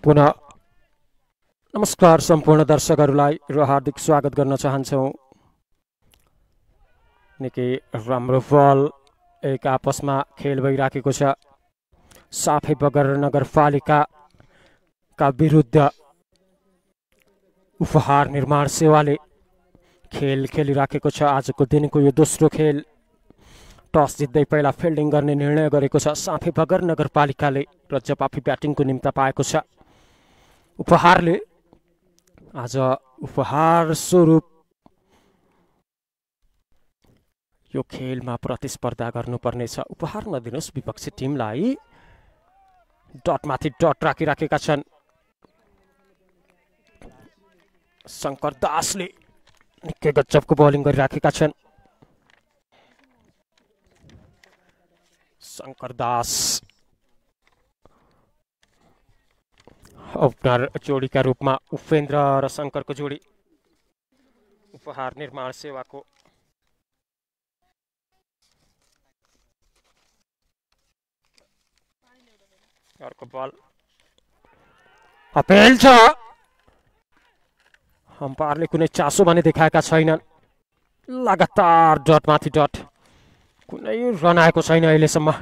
पुनः नमस्कार सम्पूर्ण दर्शकहरूलाई र हार्दिक स्वागत गर्न चाहन्छौँ। निकै राम्रो बल एक आपसमा खेल भइराखेको छ। साफेबगर नगरपालिकाका विरुद्ध उपहार निर्माण सेवाले खेल खेलिराखेको छ। आजको दिनको यो दोस्रो खेल टस जित्दै पहिला फिल्डिङ गर्ने निर्णय गरेको छ साफेबगर नगरपालिकाले र जवाफी ब्याटिङको निम्ति पाएको छ। उपहारले आज उपहार स्वरूप यो खेलमा प्रतिस्पर्धा गर्नुपर्नेछ। उपहार नदिनुहोस् विपक्षी टिमलाई। डटमाथि डट राखिराखेका छन्। शङ्कर दासले निकै गजबको बलिङ गरिराखेका छन्। शङ्कर दास ओपनर जोडीका रूपमा उपेन्द्र र शङ्करको जोडी उपहार निर्माण सेवाको। अर्को बल अपेल छ। अम्पायरले कुनै चासो भने देखाएका छैनन्। लगातार डटमाथि डट, कुनै रन आएको छैन अहिलेसम्म।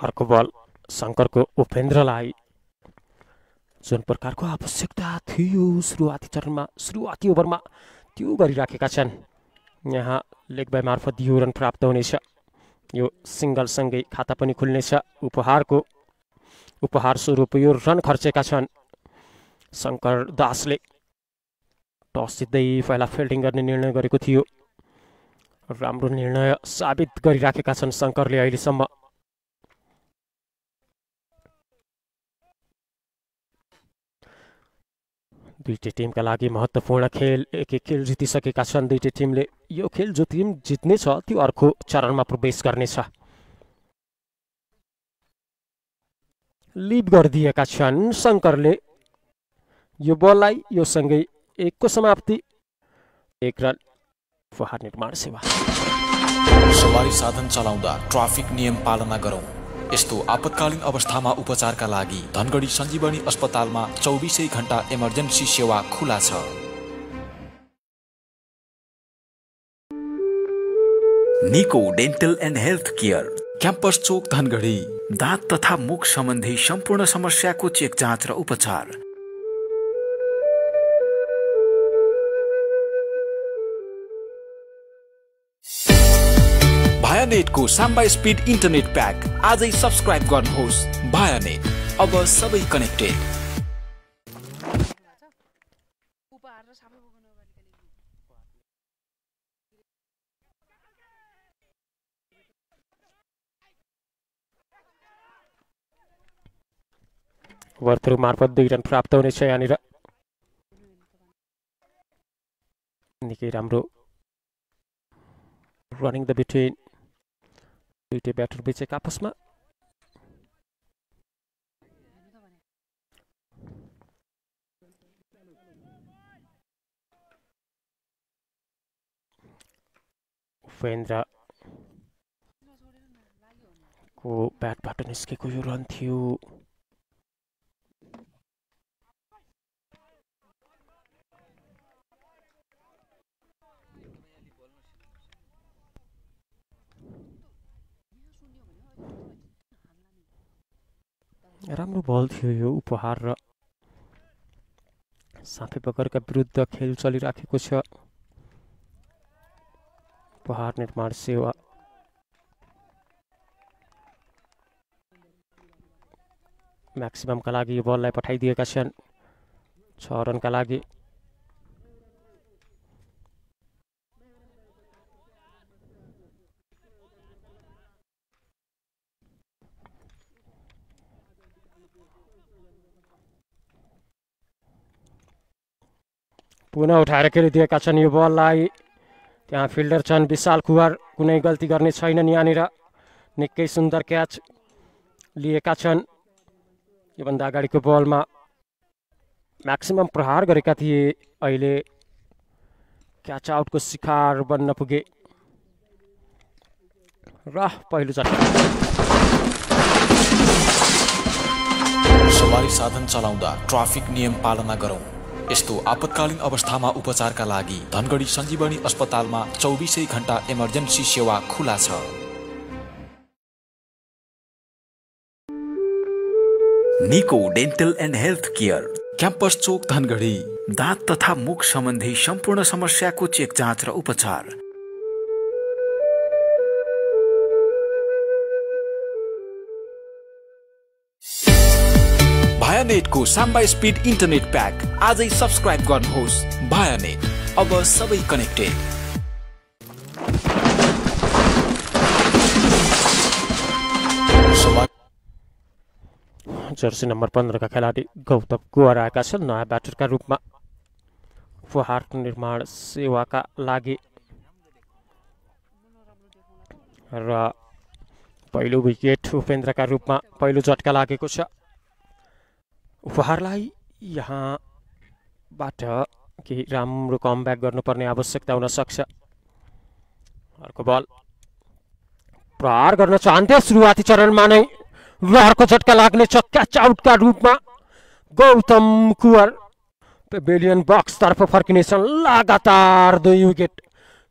अर्को बल शङ्करको उपेन्द्रलाई जुन प्रकारको आवश्यकता थियो सुरुवाती चरणमा, सुरुवाती ओभरमा त्यो गरिराखेका छन्। यहाँ लेग बाई मार्फत यो रन प्राप्त हुनेछ। यो सिङ्गलसँगै खाता पनि खुल्नेछ। उपहार स्वरूप यो रन खर्चेका छन्। शङ्कर दासले टस जित्दै पहिला फिल्डिङ गर्ने निर्णय गरेको थियो। राम्रो निर्णय साबित गरिराखेका छन् शङ्करले अहिलेसम्म। दुईटै टिमका लागि महत्त्वपूर्ण खेल। एक खेल जितिसकेका छन् दुईटै टिमले। यो खेल जो टिम जित्नेछ त्यो अर्को चरणमा प्रवेश गर्नेछ। लिड गरिदिएका छन् शङ्करले यो बललाई। यो सँगै एकको समाप्ति। एक रन। उपहार निर्माण सेवा। सवारी साधन चलाउँदा ट्राफिक नियम पालना गरौँ। यस्तो आपतकालीन अवस्थामा उपचारका लागि धनगढी सञ्जीवनी अस्पतालमा 24 घण्टा इमर्जेन्सी सेवा खुला छ। Niko dental and health care, campus चोक धनगढी। दाँत तथा मुख सम्बन्धी सम्पूर्ण समस्याको चेक जाँच र उपचार। भायानेटको साम्बा स्पिड इन्टरनेट प्याक आजै सब्स्क्राइब गर्नुहोस्। भायानेट, अब सबै कनेक्टेड। ओभर मार्फत 2 रन प्राप्त हुनेछ। यहाँनिर निकै राम्रो रनिङ द बिट्विन दुईटै ब्याटर बीच एक आपसमा। उपेन्द्रको ब्याटबाट निस्केको यो रन थियो। राम्रो बल थियो यो उपहार र साफेबगरका विरुद्ध खेल चलिराखेको छ। उपहार निर्माण सेवा म्याक्सिममका लागि यो बललाई पठाइदिएका छन् 6 रनका लागि। पुनः उठाएर खेलिदिएका छन् यो बललाई। त्यहाँ फिल्डर छन् विशाल कुवर, कुनै गल्ती गर्ने छैनन् यहाँनिर। निकै सुन्दर क्याच लिएका छन्। योभन्दा अगाडिको बलमा म्याक्सिमम प्रहार गरेका थिए, अहिले क्याच आउटको शिकार बन्न पुगे र पहिलो झट्का। सवारी साधन चलाउँदा ट्राफिक नियम पालना गरौँ। यस्तो आपतकालीन अवस्थामा उपचारका लागि धनगढी सञ्जीवनी अस्पतालमा 24 घण्टा इमर्जेन्सी सेवा खुला छ। Niko dental and health care, campus चोक धनगढी। दाँत तथा मुख सम्बन्धी सम्पूर्ण समस्याको चेक जाँच र उपचार। भायानेटको साम्बा स्पिड इन्टरनेट प्याक आजै सब्स्क्राइब गर्नुहोस्। भायानेट, अब सबै कनेक्टेड। जर्सी नम्बर 15 का खेलाडी गौतम कुवर आएका छन् नयाँ ब्याटरका रूपमा उपहार निर्माण सेवाका लागि र पहिलो विकेट उपेन्द्रका रूपमा पहिलो झट्का लागेको छ। उपहारलाई यहाँबाट केही राम्रो कमब्याक गर्नुपर्ने आवश्यकता हुन सक्छ। अर्को बल प्रहार गर्न चाहन्थे सुरुवाती चरणमा नै र अर्को झट्का लाग्ने छ क्याच आउटका रूपमा। गौतम कुवर पेभिलियन बक्स तर्फ फर्किनेछन्। लगातार 2 विकेट।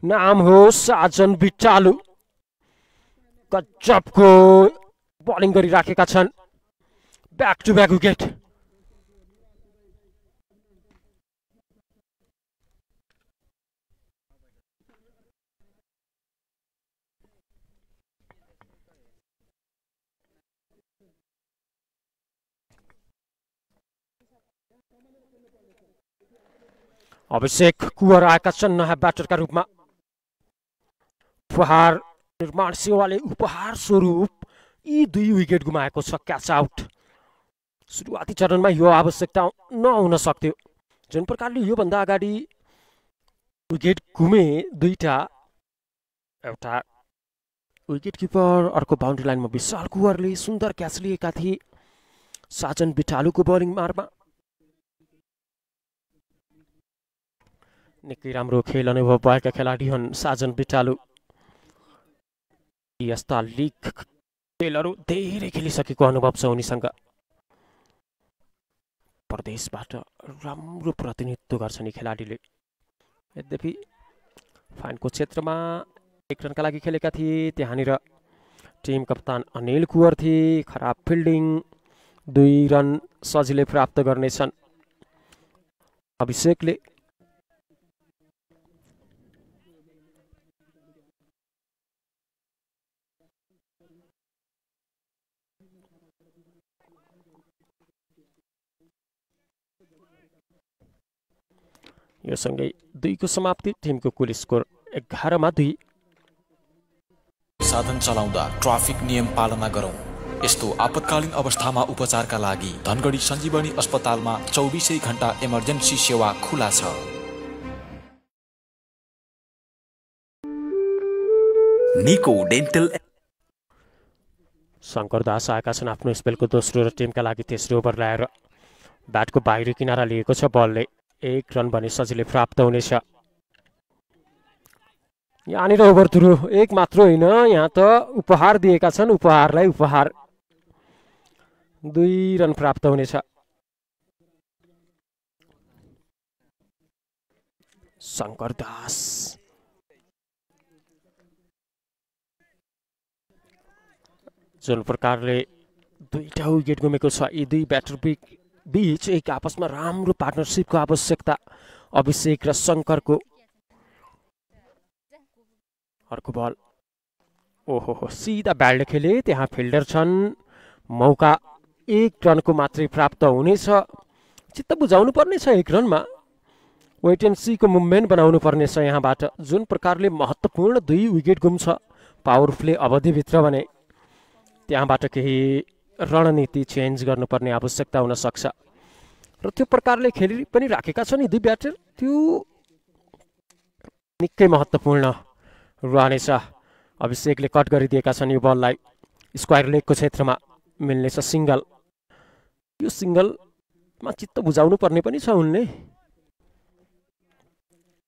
नाम हो साजन भिट्टालु। गजबको बलिङ गरिराखेका छन्। Back to back wicket. Abhishek Kunwar आएका छन् नयाँ ब्याटरका रूपमा। उपहार निर्माण सेवाले उपहार स्वरूप यी 2 विकेट गुमाएको छ। Catch out. सुरुवाती चरणमा यो आवश्यकता नहुन सक्थ्यो। जुन प्रकारले योभन्दा अगाडि विकेट गुमे 2टा, एउटा विकेट किपर, अर्को बााउन्ड्री लाइनमा विशाल कुवरले सुन्दर क्याच लिएका थिए साजन भिट्टालुको बलिङ मारमा। निकै राम्रो खेल अनुभव भएका खेलाडी हुन् साजन भिट्टालु। यस्ता लिग खेलहरू धेरै खेलिसकेको अनुभव छ उनीसँग। प्रदेशबाट राम्रो प्रतिनिधित्व गर्छन् यी खेलाडीले। यद्यपि फाइनको क्षेत्रमा 1 रनका लागि खेलेका थिए। त्यहाँनिर टिम कप्तान अनिल कुवर थिए। खराब फिल्डिङ, 2 रन सजिलै प्राप्त गर्नेछन् अभिषेकले। यो सँगै 2 को समाप्ति। टिमको कुल स्कोर 11-2। साधन चलाउँदा ट्राफिक नियम पालना गरौँ। यस्तो आपतकालीन अवस्थामा उपचारका लागि धनगढी सञ्जीवनी अस्पतालमा 24 घण्टा इमर्जेन्सी सेवा खुला छ। निको डेन्टल। शङ्कर दास आएका छन् आफ्नो स्पेलको दोस्रो र टिमका लागि तेस्रो ओभर ल्याएर। ब्याटको बाहिरी किनारा लिएको छ बलले। 1 रन भने सजिलै प्राप्त हुनेछ। यहाँनिर ओभर थ्रो 1 मात्र होइन, यहाँ त उपहार दिएका छन्। उपहारलाई उपहार 2 रन प्राप्त हुनेछ। शङ्कर दास जुन प्रकारले 2टा विकेट गुमेको छ, यी 2 ब्याटर बीच एक आपसमा राम्रो पार्टनरसिपको आवश्यकता अभिषेक र शङ्करको। अर्को बल ओहो सिधा ब्याटले खेले। त्यहाँ फिल्डर छन्। मौका 1 रनको मात्रै प्राप्त हुनेछ। चित्त बुझाउनु पर्नेछ 1 रनमा। वेट एन्ड सीको मुभमेन्ट बनाउनु पर्नेछ यहाँबाट। जुन प्रकारले महत्त्वपूर्ण 2 विकेट गुम्छ पावर प्ले अवधिभित्र भने त्यहाँबाट केही रणनीति चेन्ज गर्नुपर्ने आवश्यकता हुन सक्छ। र त्यो प्रकारले खेलि पनि राखेका छन् यी दुई ब्याटर। त्यो निकै महत्त्वपूर्ण रहनेछ। अभिषेकले कट गरिदिएका छन् यो बललाई। स्क्वायर लेगको क्षेत्रमा मिल्नेछ सिङ्गल। यो सिङ्गलमा चित्त बुझाउनु पर्ने पनि छ उनले।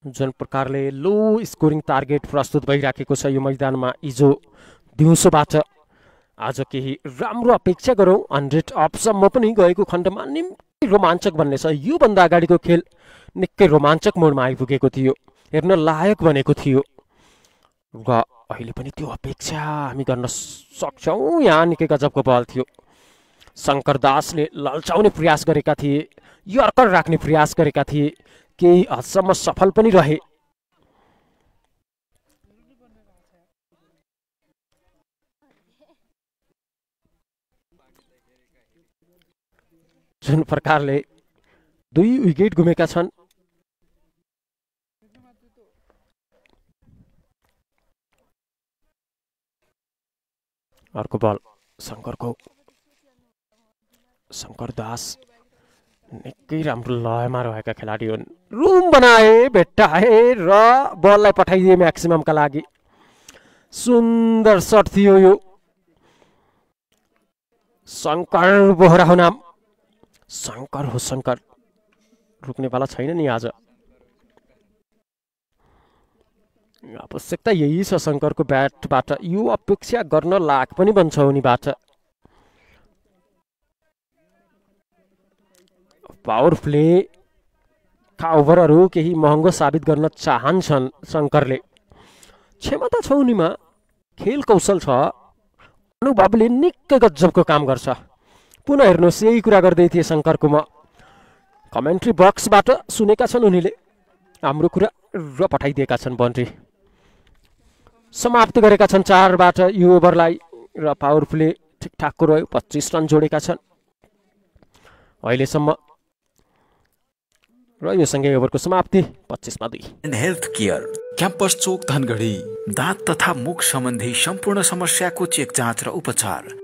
जुन प्रकारले लो स्कोरिङ टार्गेट प्रस्तुत भइराखेको छ यो मैदानमा हिजो दिउँसोबाट, आज केही राम्रो अपेक्षा गरौँ। 100 अपसम्म पनि गएको खण्डमा निकै रोमाञ्चक बन्नेछ। योभन्दा अगाडिको खेल निकै रोमाञ्चक मोडमा आइपुगेको थियो, हेर्न लायक बनेको थियो र अहिले पनि त्यो अपेक्षा हामी गर्न सक्छौँ। यहाँ निकै गजबको बल थियो। शङ्कर दासले लल्चाउने प्रयास गरेका थिए, यर्कर राख्ने प्रयास गरेका थिए, केही हदसम्म सफल पनि रहे। जुन प्रकारले 2 विकेट गुमेका छन्, अर्को बल शङ्करको। शङ्कर दास निकै राम्रो लयमा रहेका खेलाडी हुन्। रुम बनाए, भेट्टाए र बललाई पठाइदिए म्याक्सिममका लागि। सुन्दर सट थियो यो। शङ्कर बोहरा हो नाम। शङ्कर हो शङ्कर, रुक्नेवाला छैन नि आज। आवश्यकता यही छ शङ्करको ब्याटबाट। यो अपेक्षा गर्न लायक पनि बन्छ उनीबाट। पावर प्ले का ओभरहरू केही महँगो साबित गर्न चाहन्छन् शङ्करले। क्षमता छ उनीमा, खेल कौशल छ, अनुभवले निकै गजबको काम गर्छ। पुनः हेर्नुहोस्, यही कुरा गर्दै थिए शङ्करको म। कमेन्ट्री बक्सबाट सुनेका छन् उनीले हाम्रो कुरा र पठाइदिएका छन् बाउन्ड्री। समाप्त गरेका छन् 4बाट यो ओभरलाई र पावर प्ले ठिकठाकको रह्यो। 25 रन जोडेका छन् अहिलेसम्म र यो सँगै ओभरको समाप्ति 25मा 2। हेल्थ केयर क्याम्पस चोक धनगढी। दाँत तथा मुख सम्बन्धी सम्पूर्ण समस्याको चेक जाँच र उपचार।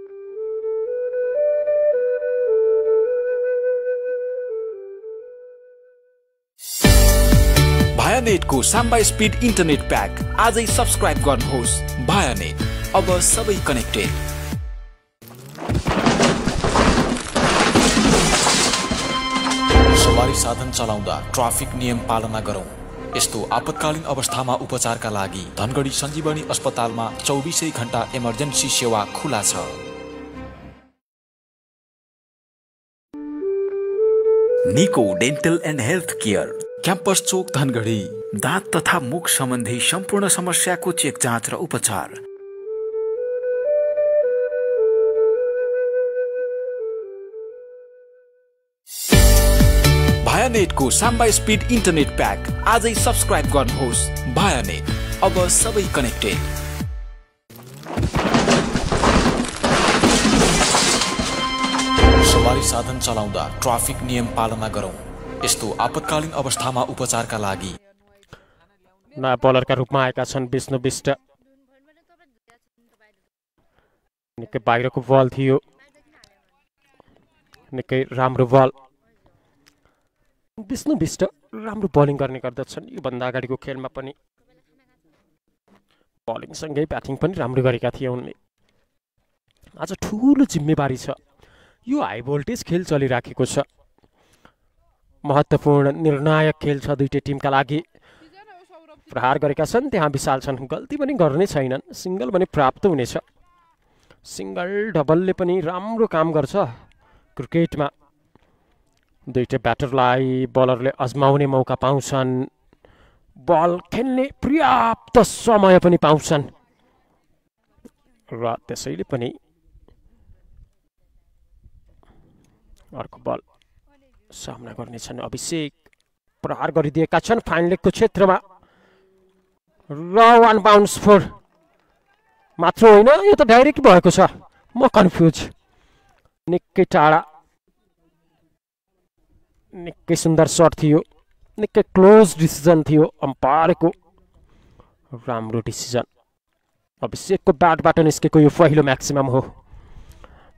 भायानेटको साम्बा स्पिड इन्टरनेट प्याक आजै सब्स्क्राइब गर्नुहोस्। भायानेट, अब सबै कनेक्टेड। सवारी साधन चलाउँदा ट्राफिक नियम पालना गरौँ। यस्तो आपतकालीन अवस्थामा उपचारका लागि धनगढी सञ्जीवनी अस्पतालमा 24 घण्टा इमर्जेन्सी सेवा खुला छ। Niko dental and health care, campus चोक धनगढी। दाँत तथा मुख सम्बन्धी सम्पूर्ण समस्याको चेक जाँच र उपचार। भायानेटको साम्बा स्पिड इन्टरनेट प्याक आजै सब्स्क्राइब गर्नुहोस्। भायानेट, अब सबै कनेक्टेड। सवारी साधन चलाउँदा ट्राफिक नियम पालना गरौँ। यस्तो आपतकालीन अवस्थामा उपचारका लागि नयाँ बलरका रूपमा आएका छन् विष्णु विष्ट। निकै बाहिरको बल थियो, निकै राम्रो बल। विष्णु विष्ट राम्रो बलिङ गर्ने गर्दछन्। योभन्दा अगाडिको खेलमा पनि बलिङसँगै ब्याटिङ पनि राम्रो गरेका थिए उनले। आज ठुलो जिम्मेवारी छ। यो हाई भोल्टेज खेल चलिराखेको छ, महत्त्वपूर्ण निर्णायक खेल छ दुईटै टिमका लागि। प्रहार गरेका छन्, त्यहाँ विशाल छन्, गल्ती पनि गर्ने छैनन्। सिङ्गल पनि प्राप्त हुनेछ। सिङ्गल डबलले पनि राम्रो काम गर्छ क्रिकेटमा। दुईटै ब्याटरलाई बलरले अजमाउने मौका पाउँछन्, बल खेल्ने पर्याप्त समय पनि पाउँछन् र त्यसैले पनि अर्को बल सामना गर्नेछन्। अभिषेक प्रहार गरिदिएका छन् फाइन लेगको क्षेत्रमा र 1 बाउन्स फोर मात्र होइन, यो त डाइरेक्ट भएको छ। म कन्फ्युज। निकै टाढा, निकै सुन्दर सट थियो, निकै क्लोज डिसिजन थियो अम्पायरको। राम्रो डिसिजन। अभिषेकको ब्याटबाट निस्केको यो पहिलो म्याक्सिमम हो।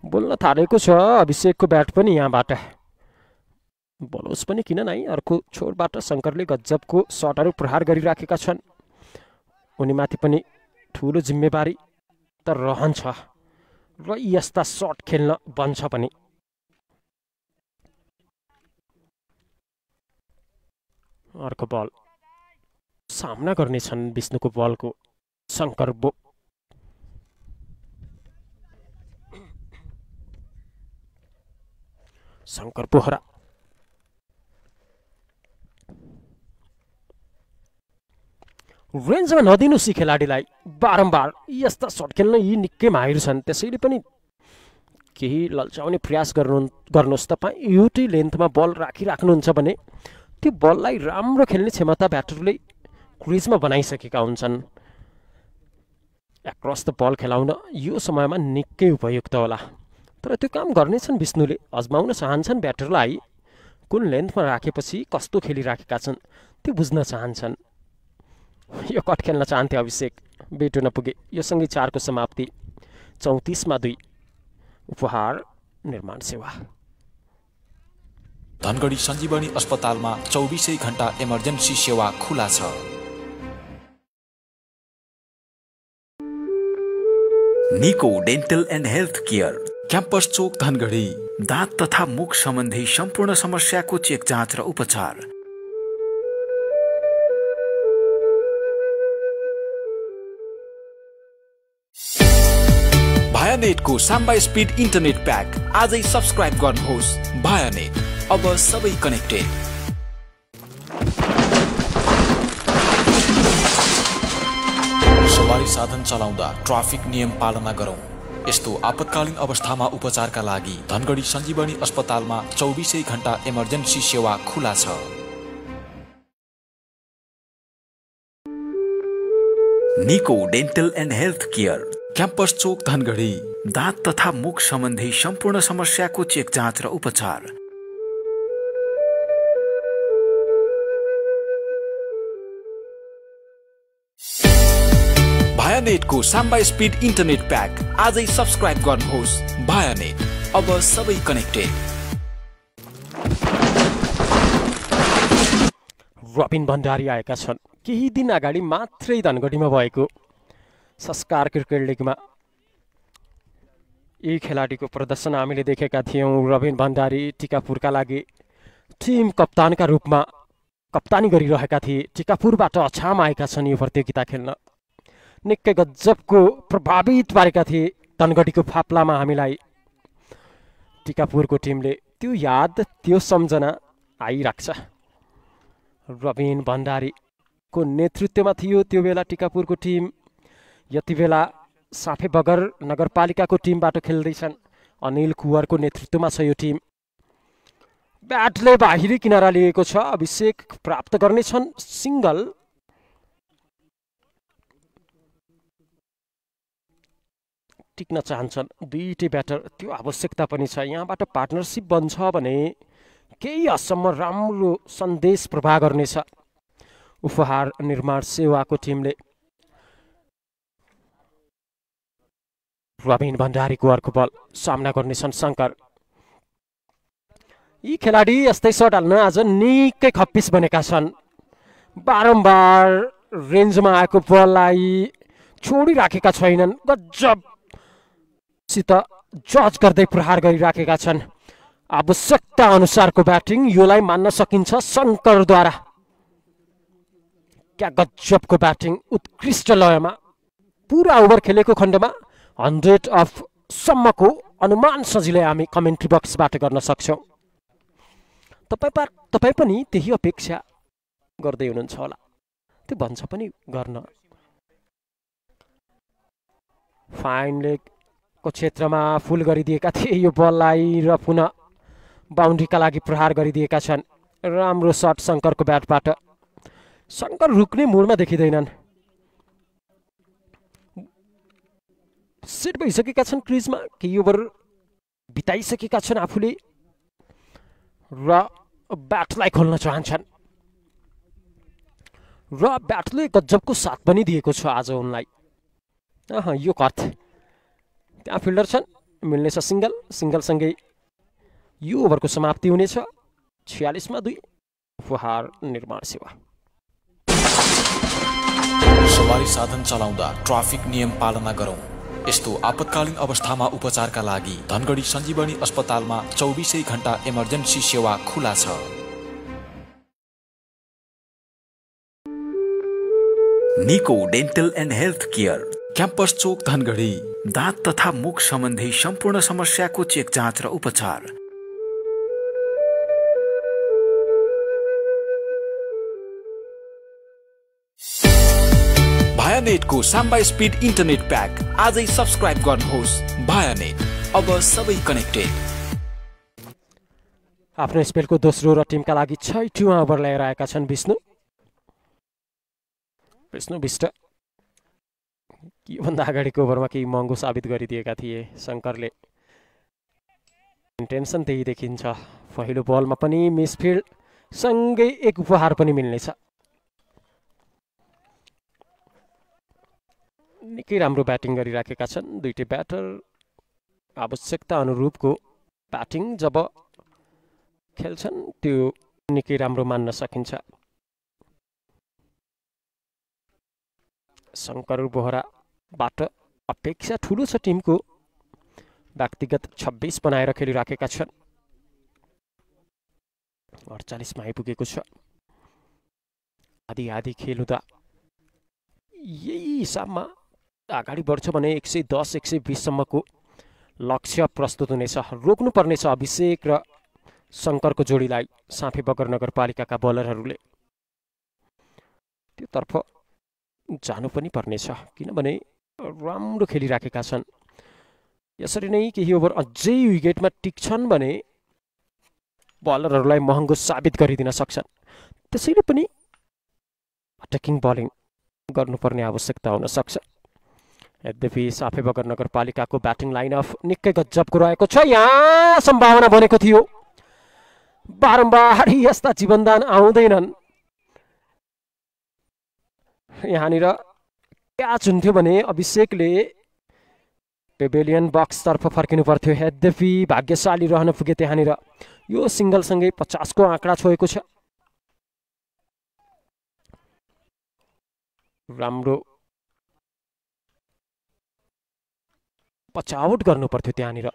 बोल्न थालेको छ अभिषेकको ब्याट पनि यहाँबाट। बलोस् पनि किन नै अर्को छोरबाट शङ्करले गजबको सटहरू प्रहार गरिराखेका छन्। उनीमाथि पनि ठुलो जिम्मेवारी त रहन्छ र यस्ता सट खेल्न बन्छ पनि। अर्को बल सामना गर्नेछन् विष्णुको बलको शङ्कर बोहरा। रेन्जमा नदिनुहोस् यी खेलाडीलाई, बारम्बार यस्ता सट खेल्न यी निकै माहिर छन्। त्यसैले पनि केही लल्चाउने प्रयास गर्नुहोस्। तपाईँ एउटै लेन्थमा बल राखिराख्नुहुन्छ भने त्यो बललाई राम्रो खेल्ने क्षमता ब्याटरले क्रिजमा बनाइसकेका हुन्छन्। एक्रस द बल खेलाउन यो समयमा निकै उपयुक्त होला, तर त्यो काम गर्नेछन् विष्णुले। अजमाउन चाहन्छन् ब्याटरलाई कुन लेन्थमा राखेपछि कस्तो खेलिराखेका छन् त्यो बुझ्न चाहन्छन्। यो कट खेल्न चाहन्थे अभिषेक, बेटो नपुगे। यो सँगै 4 को समाप्ति। 34 मा 2। उपहार निर्माण सेवा। धनगढी सञ्जीवनी अस्पतालमा 24 घण्टा इमर्जेन्सी सेवा खुला छ। Niko dental and health care, campus चोक धनगढी। दाँत तथा मुख सम्बन्धी सम्पूर्ण समस्याको चेक जाँच र उपचार। भायानेटको साम्बा स्पिड इन्टरनेट प्याक आजै सब्स्क्राइब गर्नुहोस्। भायानेट, अब सबै कनेक्टेड। सवारी साधन चलाउँदा ट्राफिक नियम पालना गरौँ। यस्तो आपतकालीन अवस्थामा उपचारका लागि धनगढी सञ्जीवनी अस्पतालमा 24 घण्टा इमर्जेन्सी सेवा खुला छ। Niko dental and health care, campus चोक धनगढी। दाँत तथा मुख सम्बन्धी सम्पूर्ण समस्याको चेक जाँच र उपचार। भायानेटको साम्बा स्पिड इन्टरनेट प्याक आजै सब्स्क्राइब गर्नुहोस्। भायानेट, अब सबै कनेक्टेड। रबिन भण्डारी आएका छन्। केही दिन अगाडि मात्रै धनगढीमा भएको संस्कार क्रिकेट लिगमा यी खेलाडीको प्रदर्शन हामीले देखेका थियौँ। रबिन भण्डारी टिकापुरका लागि टिम कप्तानका रूपमा कप्तानी गरिरहेका थिए। टिकापुरबाट अछाम आएका छन् यो प्रतियोगिता खेल्न। निकै गजबको प्रभावित पारेका थिए धनगढीको फाप्लामा हामीलाई। टिकापुरको टिमले त्यो याद, त्यो सम्झना आइराख्छ। रबिन भण्डारीको नेतृत्वमा थियो त्यो बेला टिकापुरको टिम। यति बेला साफे बगर नगरपालिकाको टिमबाट खेल्दैछन्। अनिल कुवरको नेतृत्वमा छ यो टिम। ब्याटले बाहिरी किनारा लिएको छ। अभिषेक प्राप्त गर्नेछन् सिङ्गल। टिक्न चाहन्छन् दुईटै ब्याटर, त्यो आवश्यकता पनि छ। यहाँबाट पार्टनरसिप बन्छ भने केही हदसम्म राम्रो सन्देश प्रवाह गर्नेछ। उपहार निर्माण सेवाको टिमले रबिन भण्डारीको अर्को बल सामना गर्नेछन् शङ्कर। यी खेलाडी यस्तै सट हाल्न आज निकै खप्पिस बनेका छन्। बारम्बार रेन्जमा आएको बललाई छोडिराखेका छैनन्। गजबसित जज गर्दै प्रहार गरिराखेका छन्। आवश्यकता अनुसारको ब्याटिङ योलाई मान्न सकिन्छ शङ्करद्वारा। क्या गजबको ब्याटिङ, उत्कृष्ट लयमा। पुरा ओभर खेलेको खण्डमा 100 सम्मको अनुमान सजिलै हामी कमेन्ट्री बक्सबाट गर्न सक्छौँ। तपाईँ पनि त्यही अपेक्षा गर्दै हुनुहुन्छ होला, त्यो भन्छ पनि गर्न। फाइन लेगको क्षेत्रमा फुल गरिदिएका थिए यो बललाई र पुनः बााउन्ड्रीका लागि प्रहार गरिदिएका छन्। राम्रो सट शङ्करको ब्याटबाट। शङ्कर रुक्ने मुडमा देखिँदैनन्। सेट भइसकेका छन् क्रिजमा। केही ओभर बिताइसकेका छन् आफूले र ब्याटलाई खोल्न चाहन्छन् र ब्याटले गजबको साथ पनि दिएको छ आज उनलाई। यो कट त्यहाँ फिल्डर छन्, मिल्नेछ सिङ्गल। सिङ्गलसँगै यो ओभरको समाप्ति हुनेछ। 46 मा 2 उपहार निर्माण सेवा। सवारी साधन चलाउँदा ट्राफिक नियम पालना गरौँ। यस्तो आपतकालीन अवस्थामा उपचारका लागि धनगढी सञ्जीवनी अस्पतालमा 24 घण्टा इमर्जेन्सी सेवा खुला छ। Niko dental and health care, campus चोक धनगढी। दाँत तथा मुख सम्बन्धी सम्पूर्ण समस्याको चेक जाँच र उपचार। भायानेटको साम्बा स्पिड इन्टरनेट प्याक आजै सब्स्क्राइब गर्नुहोस्। भायानेट, अब सबै कनेक्टेड। आफ्नो स्पेलको दोस्रो र टिमका लागि 6 ओभर ल्याएर आएका छन् विष्णु विष्ट। योभन्दा अगाडिको ओभरमा केही महँगो साबित गरिदिएका थिए शङ्करले। टेन्सन त्यही देखिन्छ। पहिलो बलमा पनि मिसफिल्ड सँगै एक उपहार पनि मिल्नेछ। निकै राम्रो ब्याटिङ गरिराखेका छन् दुईटै ब्याटर। आवश्यकता अनुरूपको ब्याटिङ जब खेल्छन् त्यो निकै राम्रो मान्न सकिन्छ। शङ्कर बोहराबाट अपेक्षा ठुलो छ टिमको। व्यक्तिगत 26 बनाएर खेलिराखेका छन्। 48 मा आइपुगेको छ। आधी खेल हुँदा यही हिसाबमा अगाडि बढ्छ भने 110-120 सम्मको लक्ष्य प्रस्तुत हुनेछ। रोक्नुपर्नेछ अभिषेक र शङ्करको जोडीलाई साँफे बगर नगरपालिकाका बलरहरूले। त्योतर्फ जानु पनि पर्नेछ किनभने राम्रो खेलिराखेका छन्। यसरी नै केही ओभर अझै विकेटमा टिक्छन् भने बलरहरूलाई महँगो साबित गरिदिन सक्छन्। त्यसैले पनि अट्याकिङ बलिङ गर्नुपर्ने आवश्यकता हुन सक्छ। यद्यपि साँफे बगर नगरपालिकाको ब्याटिङ लाइनअप निकै गजबको रहेको छ। यहाँ सम्भावना बनेको थियो। बारम्बार यस्ता जीवनदान आउँदैनन्। यहाँनिर क्याच हुन्थ्यो भने अभिषेकले पेभिलियन बक्सतर्फ फर्किनु पर्थ्यो। यद्यपि भाग्यशाली रहन पुगे त्यहाँनिर। यो सिङ्गलसँगै 50 को आँकडा छोएको छ। राम्रो पचाउट गर्नु पर्थ्यो त्यहाँनिर।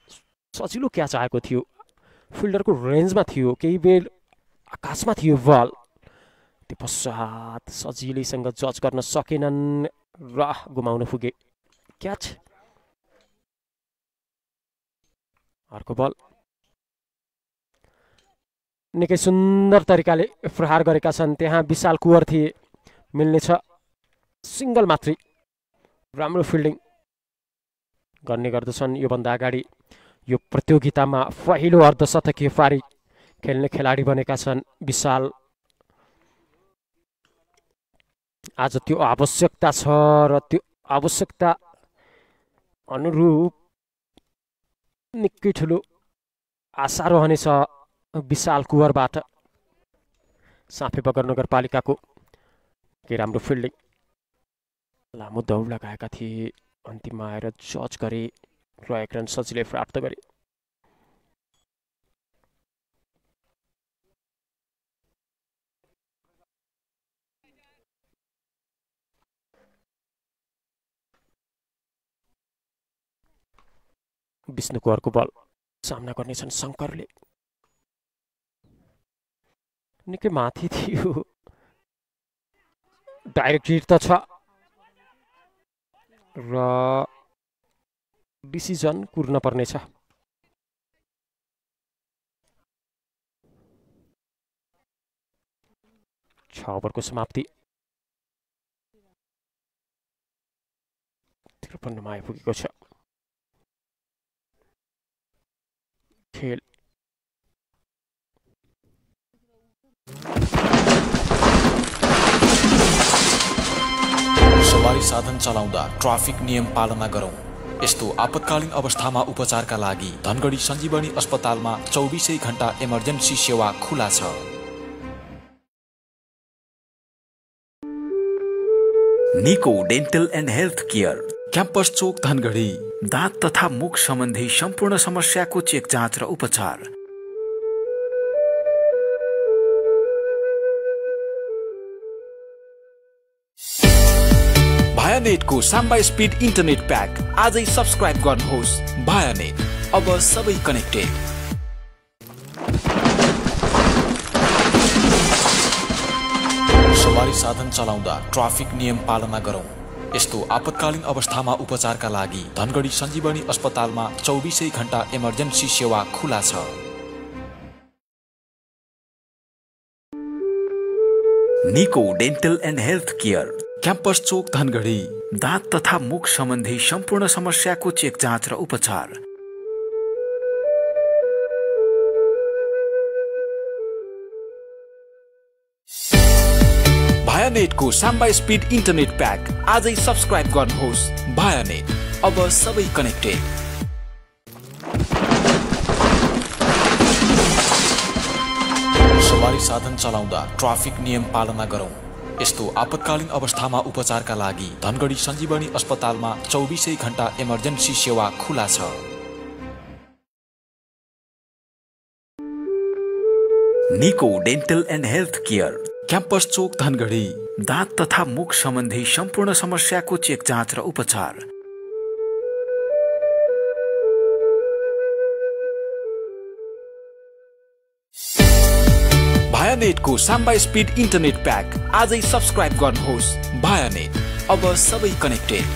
सजिलो क्याच आएको थियो। फिल्डरको रेन्जमा थियो। केही बेर आकाशमा थियो बल। त्यो पश्चात सजिलैसँग जज गर्न सकेनन् र गुमाउन पुगे क्याच। अर्को बल निकै सुन्दर तरिकाले प्रहार गरेका छन्। त्यहाँ विशाल कुवर थिए। मिल्नेछ सिङ्गल मात्रै। राम्रो फिल्डिङ गर्ने गर्दछन्। योभन्दा अगाडि यो प्रतियोगितामा पहिलो अर्धशतकीय पारी खेल्ने खेलाडी बनेका छन् विशाल। आज त्यो आवश्यकता छ र त्यो आवश्यकता अनुरूप निकै ठुलो आशा रहनेछ विशाल कुवरबाट। साँफे बगर नगरपालिकाको के राम्रो फिल्डिङ। लामो दौड लगाएका थिए। अन्तिममा आएर जज गरे र एक रन सजिलै प्राप्त गरे। विष्णु कुवरको बल सामना गर्नेछन् शङ्करले। निकै माथि थियो। डाइरेक्ट हिट त छ र डिसिजन कुर्न पर्नेछ। छ ओभरको समाप्ति। 53 मा आइपुगेको छ। खेल सवारी साधन चलाउँदा ट्राफिक नियम पालना गरौँ। यस्तो आपतकालीन अवस्थामा उपचारका लागि धनगढी सञ्जीवनी अस्पतालमा 24 घण्टा इमर्जेन्सी सेवा खुला छ। Niko dental and health care, campus चोक धनगढी। दाँत तथा मुख सम्बन्धी सम्पूर्ण समस्याको चेक जाँच र उपचार। भायानेटको साम्बा स्पिड इन्टरनेट प्याक आजै सब्स्क्राइब गर्नुहोस्। भायानेट, अब सबै कनेक्टेड। सवारी साधन चलाउँदा ट्राफिक नियम पालना गरौँ। यस्तो आपतकालीन अवस्थामा उपचारका लागि धनगढी सञ्जीवनी अस्पतालमा 24 घण्टा इमर्जेन्सी सेवा खुला छ। Niko dental and health care, campus चोक धनगढी। दाँत तथा मुख सम्बन्धी सम्पूर्ण समस्याको चेक जाँच र उपचार। भायानेटको साम्बा स्पिड इन्टरनेट प्याक आजै सब्स्क्राइब गर्नुहोस्। भायानेट, अब सबै कनेक्टेड। सवारी साधन चलाउँदा ट्राफिक नियम पालना गरौँ। यस्तो आपतकालीन अवस्थामा उपचारका लागि धनगढी सञ्जीवनी अस्पतालमा 24 घण्टा इमर्जेन्सी सेवा खुला छ। Niko dental and health care, campus चोक धनगढी। दाँत तथा मुख सम्बन्धी सम्पूर्ण समस्याको चेक जाँच र उपचार। भायानेटको साम्बा स्पिड इन्टरनेट प्याक आजै सब्स्क्राइब गर्नुहोस्। भायानेट, अब सबै कनेक्टेड।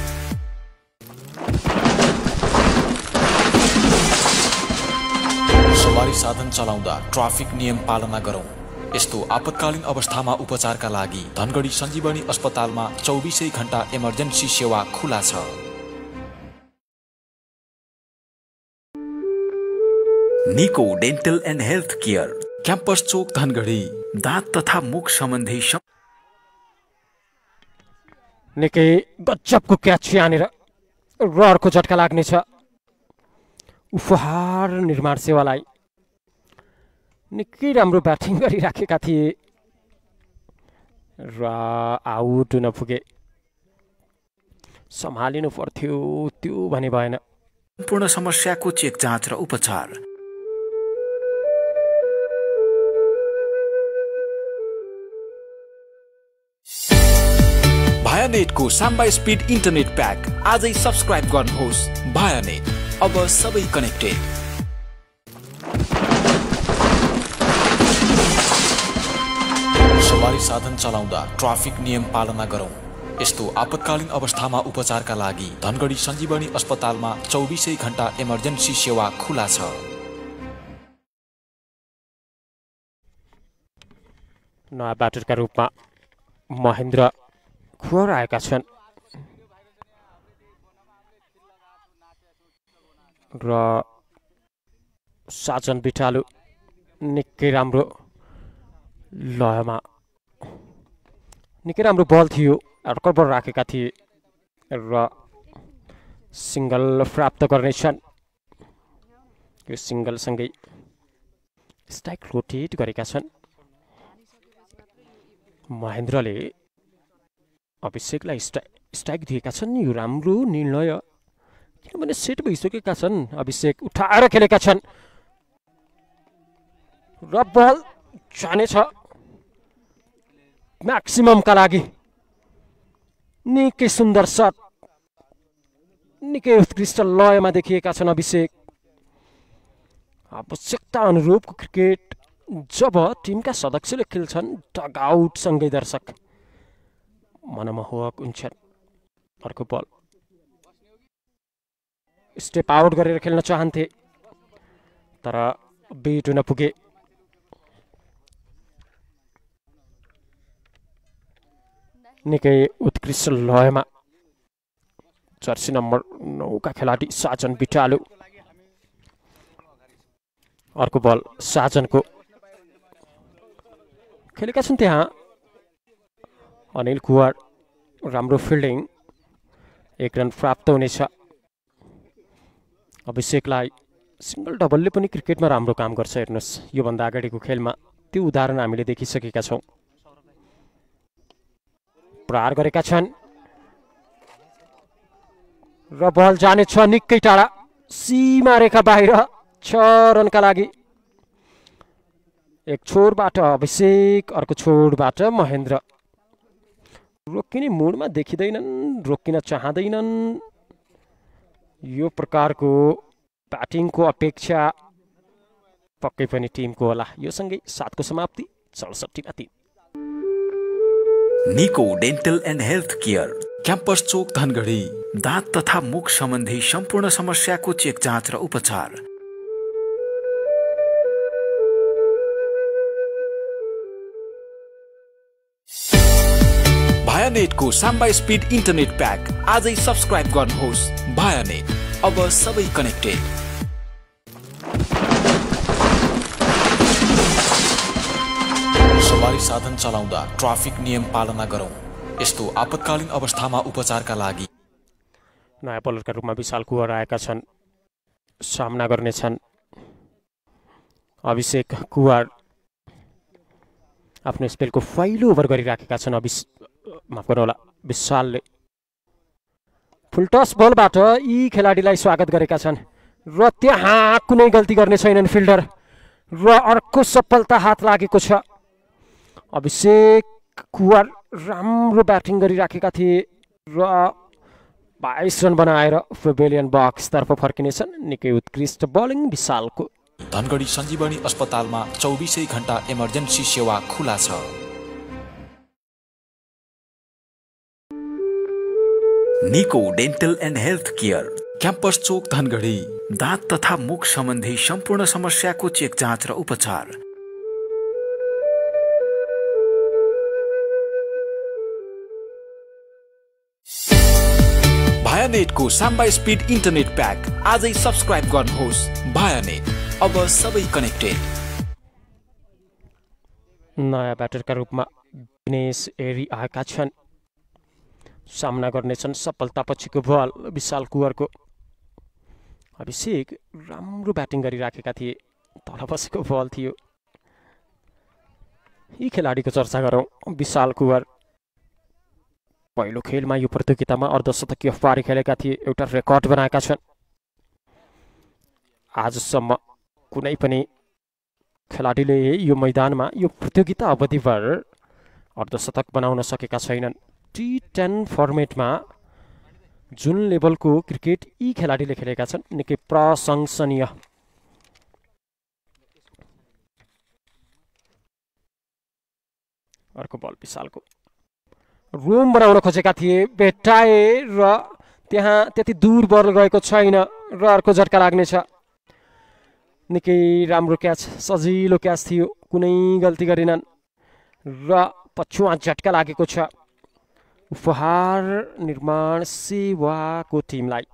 सवारी साधन चलाउँदा ट्राफिक नियम पालना गरौँ। यस्तो आपतकालीन अवस्थामा उपचारका लागि धनगढी सञ्जीवनी अस्पतालमा 24 घण्टा इमर्जेन्सी सेवा खुला छ। Niko dental and health care, campus चोक धनगढी। दाँत तथा मुख सम्बन्धी निकै गजबको क्याच यहाँनिर र अर्को झट्का लाग्नेछ। उपहार निर्माण सेवालाई निकै राम्रो ब्याटिङ गरिराखेका थिए र आउट हुन पुगे। सम्हालिनु पर्थ्यो, त्यो भने भएन। सम्पूर्ण समस्याको चेक जाँच र उपचार। भायानेटको साम्बा स्पिड इन्टरनेट प्याक आजै सब्स्क्राइब गर्नुहोस्। भायानेट, अब सबै कनेक्टेड। सवारी साधन चलाउँदा ट्राफिक नियम पालना गरौँ। यस्तो आपतकालीन अवस्थामा उपचारका लागि धनगढी सञ्जीवनी अस्पतालमा 24 घण्टा इमर्जेन्सी सेवा खुला छ। नयाँ ब्याटरका रूपमा महेन्द्र खुवार आएका छन् र साजन बिटालु निकै राम्रो लयमा, निकै राम्रो बल थियो, अर्कबर राखेका थिए र सिङ्गल प्राप्त गर्नेछन्। यो सिङ्गलसँगै स्ट्राइक रोटेट गरेका छन्। महेन्द्रले अभिषेकलाई स्ट्राइक दिएका छन्। यो राम्रो निर्णय, किनभने सेट भइसकेका छन्। अभिषेक उठाएर खेलेका छन् र बल जानेछ म्याक्सिममका लागि। निकै सुन्दर सट, निकै उत्कृष्ट लयमा देखिएका छन् अभिषेक। आवश्यकता अनुरूपको क्रिकेट जब टिमका सदस्यले खेल्छन्, डग आउटसँगै दर्शक मनमोहक हुन्छन्। अर्को बल स्टेप आउट गरेर खेल्न चाहन्थे तर बिट हुन पुगे। निकै उत्कृष्ट लयमा जर्सी नम्बर 9 का खेलाडी साजन बिटालु। अर्को बल साजनको खेलेका छन् त्यहाँ अनिल कुवार। राम्रो फिल्डिङ, 1 रन प्राप्त हुनेछ। अभिषेकलाई सिङ्गल डबलले पनि क्रिकेटमा राम्रो काम गर्छ। हेर्नुहोस्, योभन्दा अगाडिको खेलमा त्यो उदाहरण हामीले देखिसकेका छौँ। प्रहार गरेका छन् र बल जानेछ निकै टाढा, सीमा रेखा बाहिर। 6 रनका लागि। एक छोरबाट अभिषेक, अर्को छोरबाट महेन्द्र। रोकिने मुडमा देखिँदैनन्, रोकिन चाहँदैनन्। यो प्रकारको ब्याटिङको अपेक्षा पक्कै पनि टिमको होला। यो सँगै 7को समाप्ति 64-3। Niko dental and health care, campus चोक धनगढी। दाँत तथा मुख सम्बन्धी सम्पूर्ण समस्याको चेक जाँच र उपचार। भायानेटको साम्बा स्पिड इन्टरनेट प्याक आजै सब्स्क्राइब गर्नुहोस्। भायानेट, अब सबै कनेक्टेड। सवारी साधन चलाउँदा ट्राफिक नियम पालना गरौँ। यस्तो आपतकालीन अवस्थामा उपचारका लागि नयाँ बलरका रूपमा विशाल कुँवर आएका छन्। सामना गर्नेछन् अभिषेक कुँवर। आफ्नो स्पेलको पहिलो ओभर गरिराखेका छन्। माफ गर्नुहोला, विशालले फुलटस बलबाट यी खेलाडीलाई स्वागत गरेका छन् र त्यहाँ कुनै गल्ती गर्ने छैनन् फिल्डर र अर्को सफलता हात लागेको छ। अभिषेक कुँवर राम्रो ब्याटिङ गरिराखेका थिए र 22 रन बनाएर पेभिलियन बक्सतर्फ फर्किनेछन्। निकै उत्कृष्ट बलिङ विशालको। धनगढी सञ्जीवनी अस्पतालमा 24 घण्टा इमर्जेन्सी सेवा खुला छ। Niko dental and health care, campus चोक धनगढी। दाँत तथा मुख सम्बन्धी सम्पूर्ण समस्याको चेक जाँच र उपचार। भायानेटको साम्बा स्पिड इन्टरनेट प्याक आजै सब्स्क्राइब गर्नुहोस्। भायानेट, अब सबै कनेक्टेड। नयाँ ब्याटरका रूपमा दिनेश एरी आएका छन्। सामना गर्नेछन् सफलता पछिको बल विशाल कुँवरको। अभिषेक राम्रो ब्याटिङ गरिराखेका थिए, तल बसेको बल थियो। यी खेलाडीको चर्चा गरौँ। विशाल कुँवर पहिलो खेलमा यो प्रतियोगितामा अर्धशतकीय पारी खेलेका थिए, एउटा रेकर्ड बनाएका छन्। आजसम्म कुनै पनि खेलाडीले यो मैदानमा यो प्रतियोगिता अवधिभर अर्धशतक बनाउन सकेका छैनन्। T10 फर्मेटमा जुन लेभलको क्रिकेट यी खेलाडीले खेलेका छन् निकै प्रशंसनीय। अर्को बल विशालको। रुम बनाउन खोजेका थिए, भेट्टाए र त्यहाँ त्यति दूर बल गएको छैन र अर्को झट्का लाग्नेछ। निकै राम्रो क्याच, सजिलो क्याच थियो, कुनै गल्ती गरेनन् र पछुवा झट्का लागेको छ उपहार निर्माण सेवाको टिमलाई।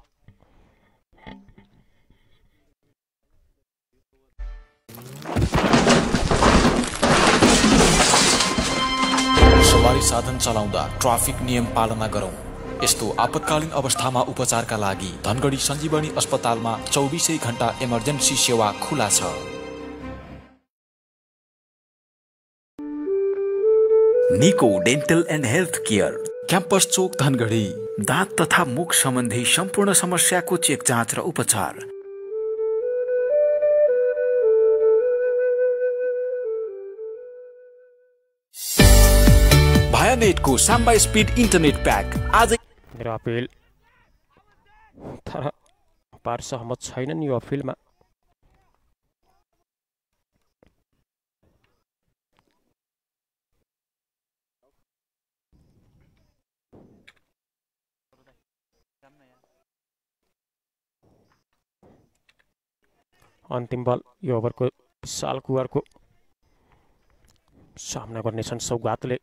सवारी साधन चलाउँदा ट्राफिक नियम पालना गरौँ। यस्तो आपतकालीन अवस्थामा उपचारका लागि धनगढी सञ्जीवनी अस्पतालमा 24 घण्टा इमर्जेन्सी सेवा खुला छ। Niko dental and health care, campus चोक धनगढी। दाँत तथा मुख सम्बन्धी सम्पूर्ण समस्याको चेक जाँच र उपचार। भायानेटको साम्बा स्पिड इन्टरनेट प्याक आजै। मेरो अपिल तर पार सहमत छैनन् यो अपिलमा। अन्तिम बल यो ओभरको विशाल कुँवरको। सामना गर्नेछन् सौगातले।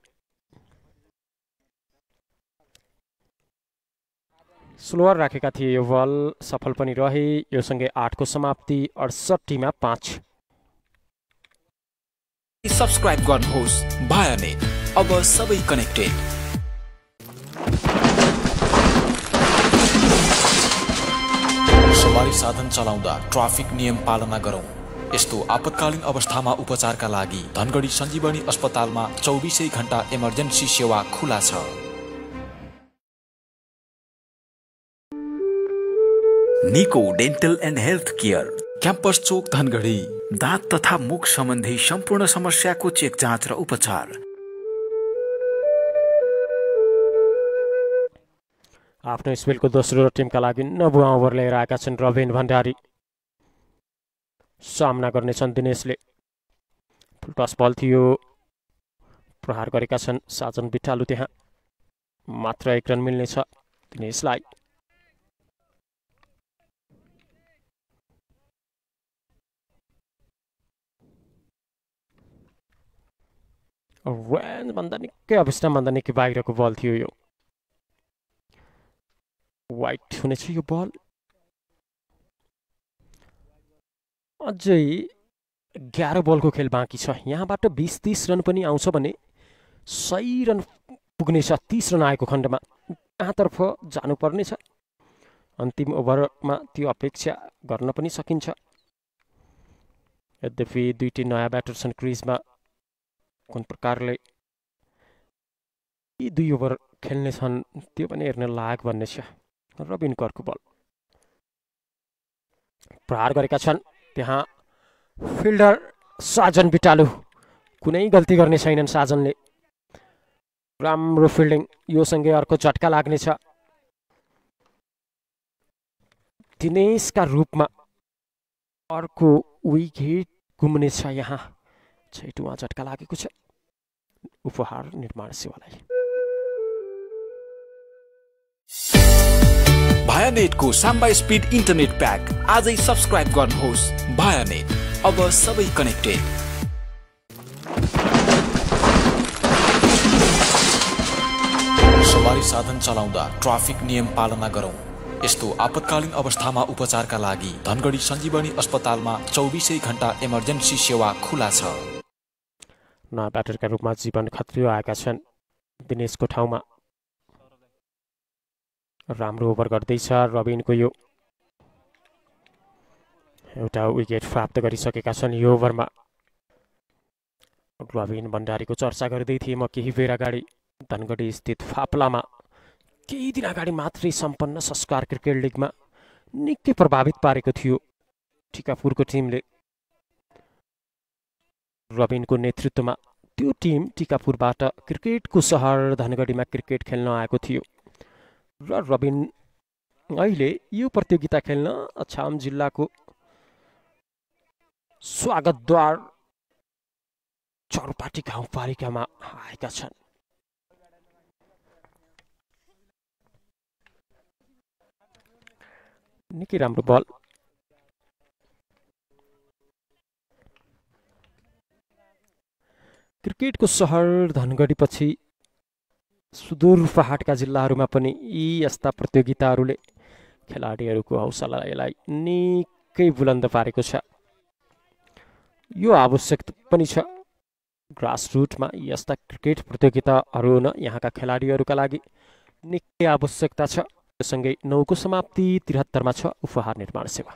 स्लोअर राखेका थिए, यो बल सफल पनि रहे। यो सँगै 8को समाप्ति 68-5। सब्स्क्राइब गर्नुहोस्। भायानेट, अब सबै कनेक्टेड। सवारी साधन चलाउँदा ट्राफिक नियम पालना गरौँ। यस्तो आपतकालीन अवस्थामा उपचारका लागि धनगढी सञ्जीवनी अस्पतालमा 24 घण्टा इमर्जेन्सी सेवा खुला छ। Niko dental and health care, campus चोक धनगढी। दाँत तथा मुख सम्बन्धी सम्पूर्ण समस्याको चेक जाँच र उपचार। आफ्नो स्पेलको दोस्रो टिमका लागि 9औं ओभर लिएर आएका छन् रबिन भण्डारी। सामना गर्नेछन् दिनेशले। फुल टस बल थियो, प्रहार गरेका छन् साजन बिटालु। त्यहाँ मात्र 1 रन मिल्नेछ दिनेशलाई। रेन्जभन्दा निकै अभिष्टभन्दा निकै बाहिरको बल थियो यो। वाइट हुनेछ यो बल। अझै 11 बलको खेल बाँकी छ। यहाँबाट 20-30 रन पनि आउँछ भने 100 रन पुग्नेछ। 30 रन आएको खण्डमा कहाँतर्फ जानुपर्नेछ अन्तिम ओभरमा त्यो अपेक्षा गर्न पनि सकिन्छ। यद्यपि दुईटी नयाँ ब्याटर छन् क्रिजमा। कुन प्रकारले यी 2 ओभर खेल्नेछन् त्यो पनि हेर्न लायक भन्ने छ। रबिन करको बल प्रहार गरेका छन्। त्यहाँ फिल्डर साजन बिटालु, कुनै गल्ती गर्ने छैनन् साजनले। राम्रो फिल्डिङ, यो सँगै अर्को झट्का लाग्नेछ। दिनेशका रूपमा अर्को विकेट गुम्नेछ। यहाँ छैटौँमा झट्का लागेको छ। उपहार निर्माण सेवालाई। भायानेटको साम्बा स्पिड इन्टरनेट प्याक आजै सब्स्क्राइब गर्नुहोस्। भायानेट, अब सबै कनेक्टेड। सवारी साधन चलाउँदा ट्राफिक नियम पालना गरौँ। यस्तो आपतकालीन अवस्थामा उपचारका लागि धनगढी सञ्जीवनी अस्पतालमा 24 घण्टा इमर्जेन्सी सेवा खुला छ। नयाँ ब्याटरका रूपमा जीवन खत्री आएका छन् दिनेशको ठाउँमा। राम्रो ओभर गर्दैछ रबिनको। यो एउटा विकेट प्राप्त गरिसकेका छन् यो ओभरमा। रबिन भण्डारीको चर्चा गर्दै थिएँ म केही बेर अगाडि। धनगढी स्थित फाप्लामा केही दिन अगाडि मात्रै सम्पन्न संस्कार क्रिकेट लिगमा निकै प्रभावित पारेको थियो टिकापुरको टिमले। रबिनको नेतृत्वमा त्यो टिम टिकापुरबाट क्रिकेटको सहर धनगढीमा क्रिकेट खेल्न आएको थियो र रबिन अहिले यो प्रतियोगिता खेल्न अछाम जिल्लाको स्वागतद्वार चौरपाटी गाउँपालिकामा आएका छन्। निकै राम्रो बल। क्रिकेटको सहर धनगढी पछि सुदूर पहाडका जिल्लाहरूमा पनि यी यस्ता प्रतियोगिताहरूले खेलाडीहरूको हौसलालाई निकै बुलन्द पारेको छ। यो आवश्यक पनि छ। ग्रासरुटमा यस्ता क्रिकेट प्रतियोगिताहरू हुन यहाँका खेलाडीहरूका लागि निकै आवश्यकता छ। सँगै 9 को समाप्ति 73 मा छ उपहार निर्माण सेवा।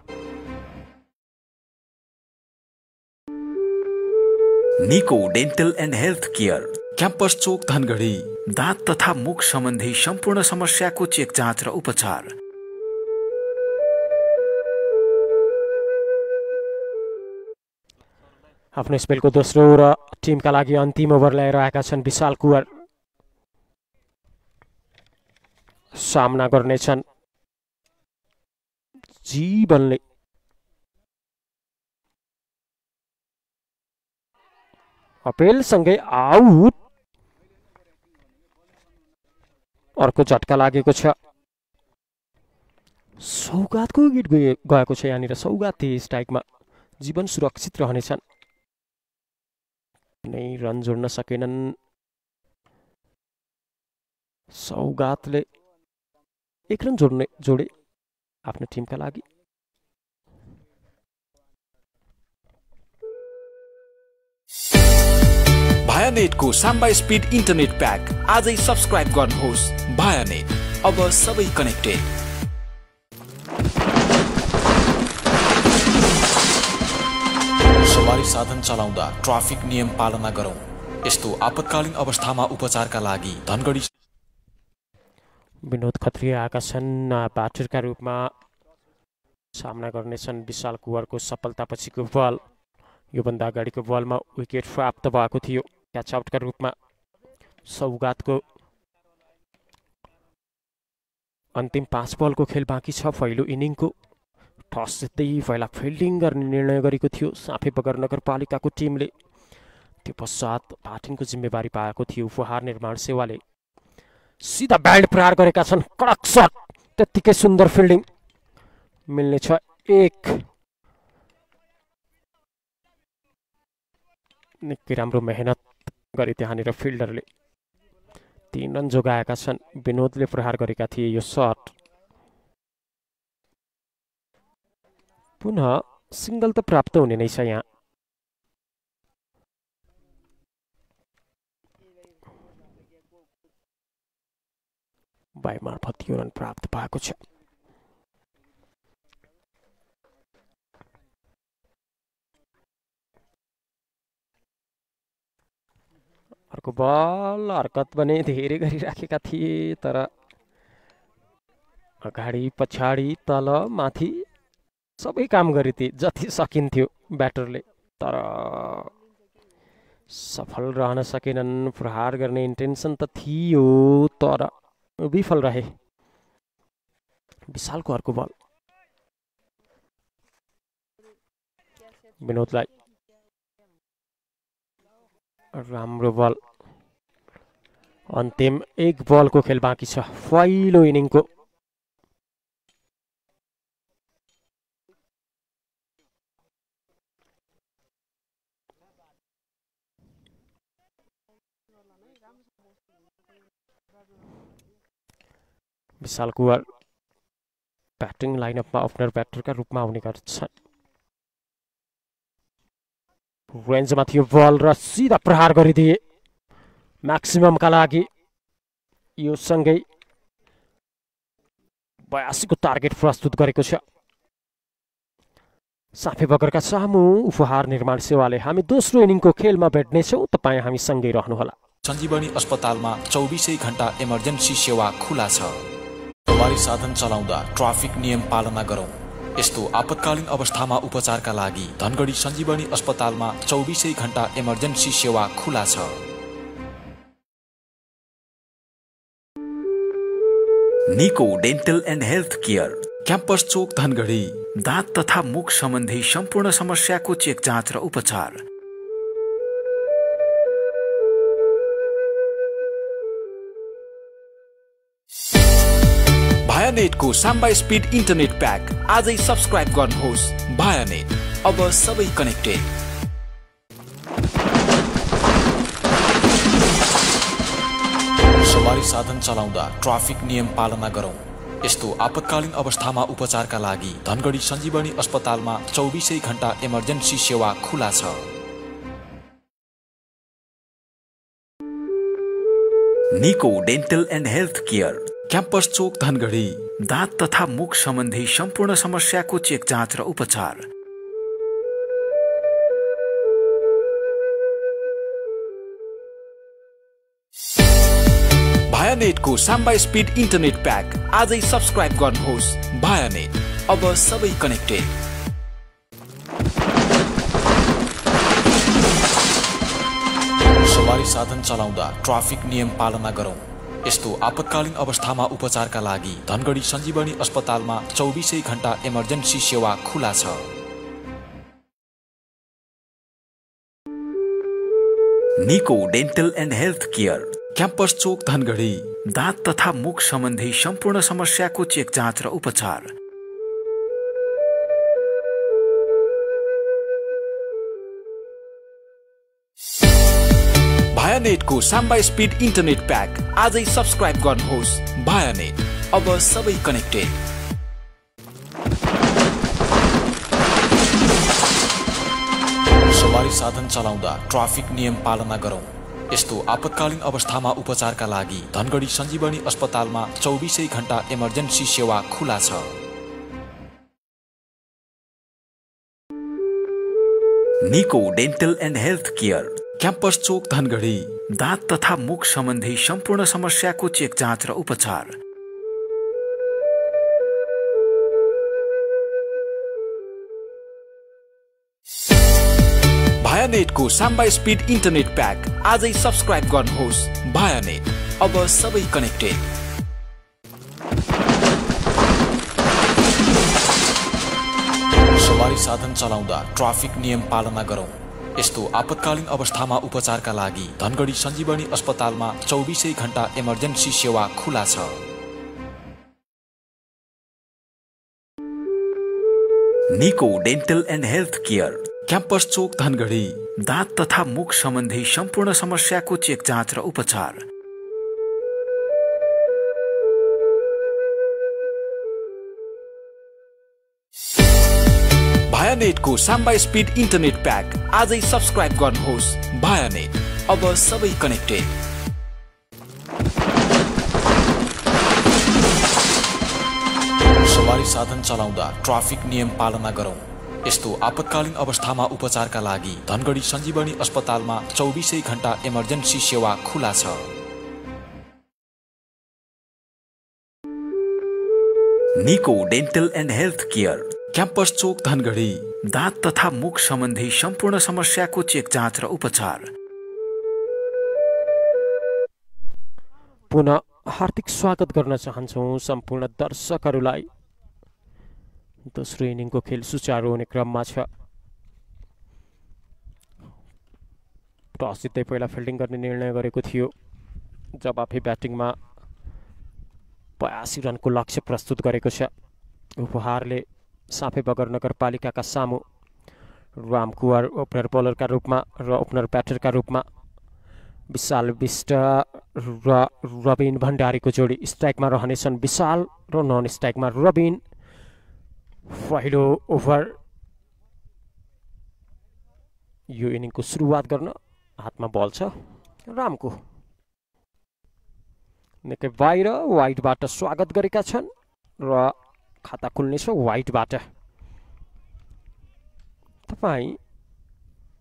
Niko dental and health care, campus चोक धनगढी। दाँत तथा मुख सम्बन्धी सम्पूर्ण समस्याको चेक जाँच र उपचार। आफ्नो स्पेलको दोस्रो र टिमका लागि अन्तिम ओभर ल्याएर आएका छन् विशाल कुवर। सामना गर्नेछन् जीवनले। अपेलसँगै आउट। अर्को झट्का लागेको छ। सौगातको विकेट गएको छ यहाँनिर। सौगात स्ट्राइकमा। जीवन सुरक्षित रहनेछन्। कुनै रन जोड्न सकेनन् सौगातले। 1 रन जोडे आफ्नो टिमका लागि। भायानेटको साम्बा स्पिड इन्टरनेट प्याक आजै सब्स्क्राइब गर्नुहोस्। भायानेट, अब सबै कनेक्टेड। सवारी साधन चलाउँदा ट्राफिक नियम पालना गरौँ। यस्तो आपतकालीन अवस्थामा उपचारका लागि धनगढी। विनोद खत्री आएका छन् ब्याटरका रूपमा। सामना गर्नेछन् विशाल कुवरको सफलतापछिको बल। योभन्दा अगाडिको बलमा विकेट प्राप्त भएको थियो क्याच आउटका रूपमा। सौगातको अन्तिम 5 बलको खेल बाँकी छ पहिलो इनिङको। टस जित्दै पहिला फिल्डिङ गर्ने निर्णय गरेको थियो साफे बगर नगरपालिकाको टिमले। त्यो पश्चात ब्याटिङको जिम्मेवारी पाएको थियो उपहार निर्माण सेवाले। सिधा ब्यान्ड प्रहार गरेका छन्, कडक शट, त्यत्तिकै सुन्दर फिल्डिङ मिल्नेछ 1। निकै राम्रो मेहनत गरे त्यहाँनिर फिल्डरले। 3 रन जोगाएका छन्। विनोदले प्रहार गरेका थिए यो शट। पुनः सिंगल त प्राप्त हुने नै छ यहाँ। बाई मार्फत यो रन प्राप्त भएको छ। अर्को बल हरकत पनि धेरै गरिराखेका थिए, तर अगाडि पछाडि तल माथि सबै काम गरिदिए जति सकिन्थ्यो ब्याटरले, तर सफल रहन सकेनन्। प्रहार गर्ने इन्टेन्सन त थियो तर विफल रहे। विशालको अर्को बल, विनोदलाई राम्रो बल। अन्तिम 1 बलको खेल बाँकी छ पहिलो इनिङको। विशाल कुवर ब्याटिङ लाइनअपमा ओपनर ब्याटरका रूपमा आउने गर्छन्। रेन्जमा थियो बल र सिधा प्रहार गरिदिए म्याक्सिममका लागि। यो सँगै 82 को टार्गेट प्रस्तुत गरेको छ। साफे बगरका सामु उपहार निर्माण सेवाले। हामी दोस्रो इनिङको खेलमा भेट्नेछौँ, तपाईँ हामी सँगै रहनुहोला। सञ्जीवनी अस्पतालमा 24 घण्टा इमर्जेन्सी सेवा खुला छ। सवारी साधन चलाउँदा ट्राफिक नियम पालना गरौँ। यस्तो आपतकालीन अवस्थामा उपचारका लागि धनगढी सञ्जीवनी अस्पतालमा 24 घण्टा इमर्जेन्सी सेवा खुला छ। Niko dental and health care, campus चोक धनगढी। दाँत तथा मुख सम्बन्धी सम्पूर्ण समस्याको चेक जाँच र उपचार। भायानेटको साम्बा स्पिड इन्टरनेट प्याक आजै सब्स्क्राइब गर्नुहोस्। भायानेट, अब सबै कनेक्टेड। सवारी साधन चलाउँदा ट्राफिक नियम पालना गरौँ। यस्तो आपतकालीन अवस्थामा उपचारका लागि धनगढी सञ्जीवनी अस्पतालमा 24 घण्टा इमर्जेन्सी सेवा खुला छ। Niko dental and health care, campus चोक धनगढी। दाँत तथा मुख सम्बन्धी सम्पूर्ण समस्याको चेक जाँच र उपचार। भायानेटको साम्बा स्पिड इन्टरनेट प्याक आजै सब्स्क्राइब गर्नुहोस्। भायानेट, अब सबै कनेक्टेड। सवारी साधन चलाउँदा ट्राफिक नियम पालना गरौँ। यस्तो आपतकालीन अवस्थामा उपचारका लागि धनगढी सञ्जीवनी अस्पतालमा 24 घण्टा इमर्जेन्सी सेवा खुला छ। Niko dental and health care, campus चोक धनगढी। दाँत तथा मुख सम्बन्धी सम्पूर्ण समस्याको चेक जाँच र उपचार। भायानेटको साम्बा स्पिड इन्टरनेट प्याक आजै सब्स्क्राइब गर्नुहोस्। भायानेट, अब सबै कनेक्टेड। सवारी साधन चलाउँदा ट्राफिक नियम पालना गरौँ। यस्तो आपतकालीन अवस्थामा उपचारका लागि धनगढी सञ्जीवनी अस्पतालमा 24 घण्टा इमर्जेन्सी सेवा खुला छ। Niko dental and health care, campus चोक धनगढी। दाँत तथा मुख सम्बन्धी सम्पूर्ण समस्याको चेक जाँच र उपचार। भायानेटको साम्बा स्पिड इन्टरनेट प्याक आजै सब्स्क्राइब गर्नुहोस्। भायानेट, अब सबै कनेक्टेड। साधन चलाउँदा ट्राफिक नियम पालना गरौँ। यस्तो आपतकालीन अवस्थामा उपचारका लागि धनगढी सञ्जीवनी अस्पतालमा 24 घण्टा इमर्जेन्सी सेवा खुला छ। Niko dental and health care, campus चोक धनगढी। दाँत तथा मुख सम्बन्धी सम्पूर्ण समस्याको चेक जाँच र उपचार। भायानेटको साम्बा स्पिड इन्टरनेट प्याक आजै सब्स्क्राइब गर्नुहोस्। भायानेट, अब सबै कनेक्टेड। सवारी साधन चलाउँदा ट्राफिक नियम पालना गरौँ। यस्तो आपतकालीन अवस्थामा उपचारका लागि धनगढी सञ्जीवनी अस्पतालमा 24 घण्टा इमर्जेन्सी सेवा खुला छ। Niko dental and health care, campus चोक धनगढी। दाँत तथा मुख सम्बन्धी सम्पूर्ण समस्याको चेक जाँच र उपचार। पुनः हार्दिक स्वागत गर्न चाहन्छौँ सम्पूर्ण दर्शकहरूलाई। दोस्रो इनिङको खेल सुचारू हुने क्रममा छ। टस जित्दै पहिला फिल्डिङ गर्ने निर्णय गरेको थियो। जवाफी ब्याटिङमा 82 रनको लक्ष्य प्रस्तुत गरेको छ। उपहारले साफेबगर नगरपालिकाका सामु राम कुवर ओपनर बोलरका रूपमा र ओपनर ब्याटरका रूपमा विशाल विष्ट र रबिन भण्डारीको जोडी स्ट्राइकमा रहनेछन्। विशाल र नन स्ट्राइकमा रबिन। पहिलो ओभर यो इनिङको सुरुवात गर्न हातमा बल छ रामको। निकै बाहिर वाइडबाट स्वागत गरेका छन् र खाता खुल्नेछ वाइडबाट। तपाईँ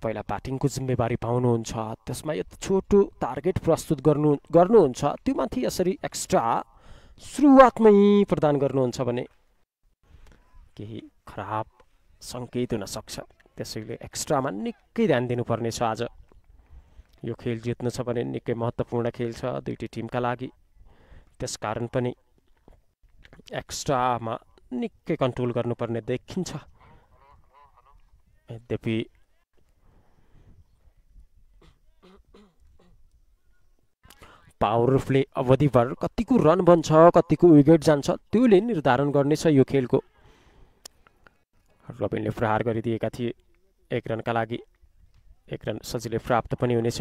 पहिला ब्याटिङको जिम्मेवारी पाउनुहुन्छ, त्यसमा यति छोटो टार्गेट प्रस्तुत गर्नुहुन्छ, त्यो माथि यसरी एक्स्ट्रा सुरुवातमै प्रदान गर्नुहुन्छ भने केही खराब सङ्केत हुन सक्छ। त्यसैले एक्स्ट्रामा निकै ध्यान दिनुपर्नेछ। आज यो खेल जित्नु छ भने निकै महत्त्वपूर्ण खेल छ दुईटी टिमका लागि। त्यसकारण पनि एक्स्ट्रामा निकै कन्ट्रोल गर्नुपर्ने देखिन्छ। यद्यपि पावर प्ले अवधिभर कतिको रन बन्छ, कतिको विकेट जान्छ, त्योले निर्धारण गर्नेछ यो खेलको। रबिनले प्रहार गरिदिएका थिए 1 रनका लागि। 1 रन सजिलै प्राप्त पनि हुनेछ।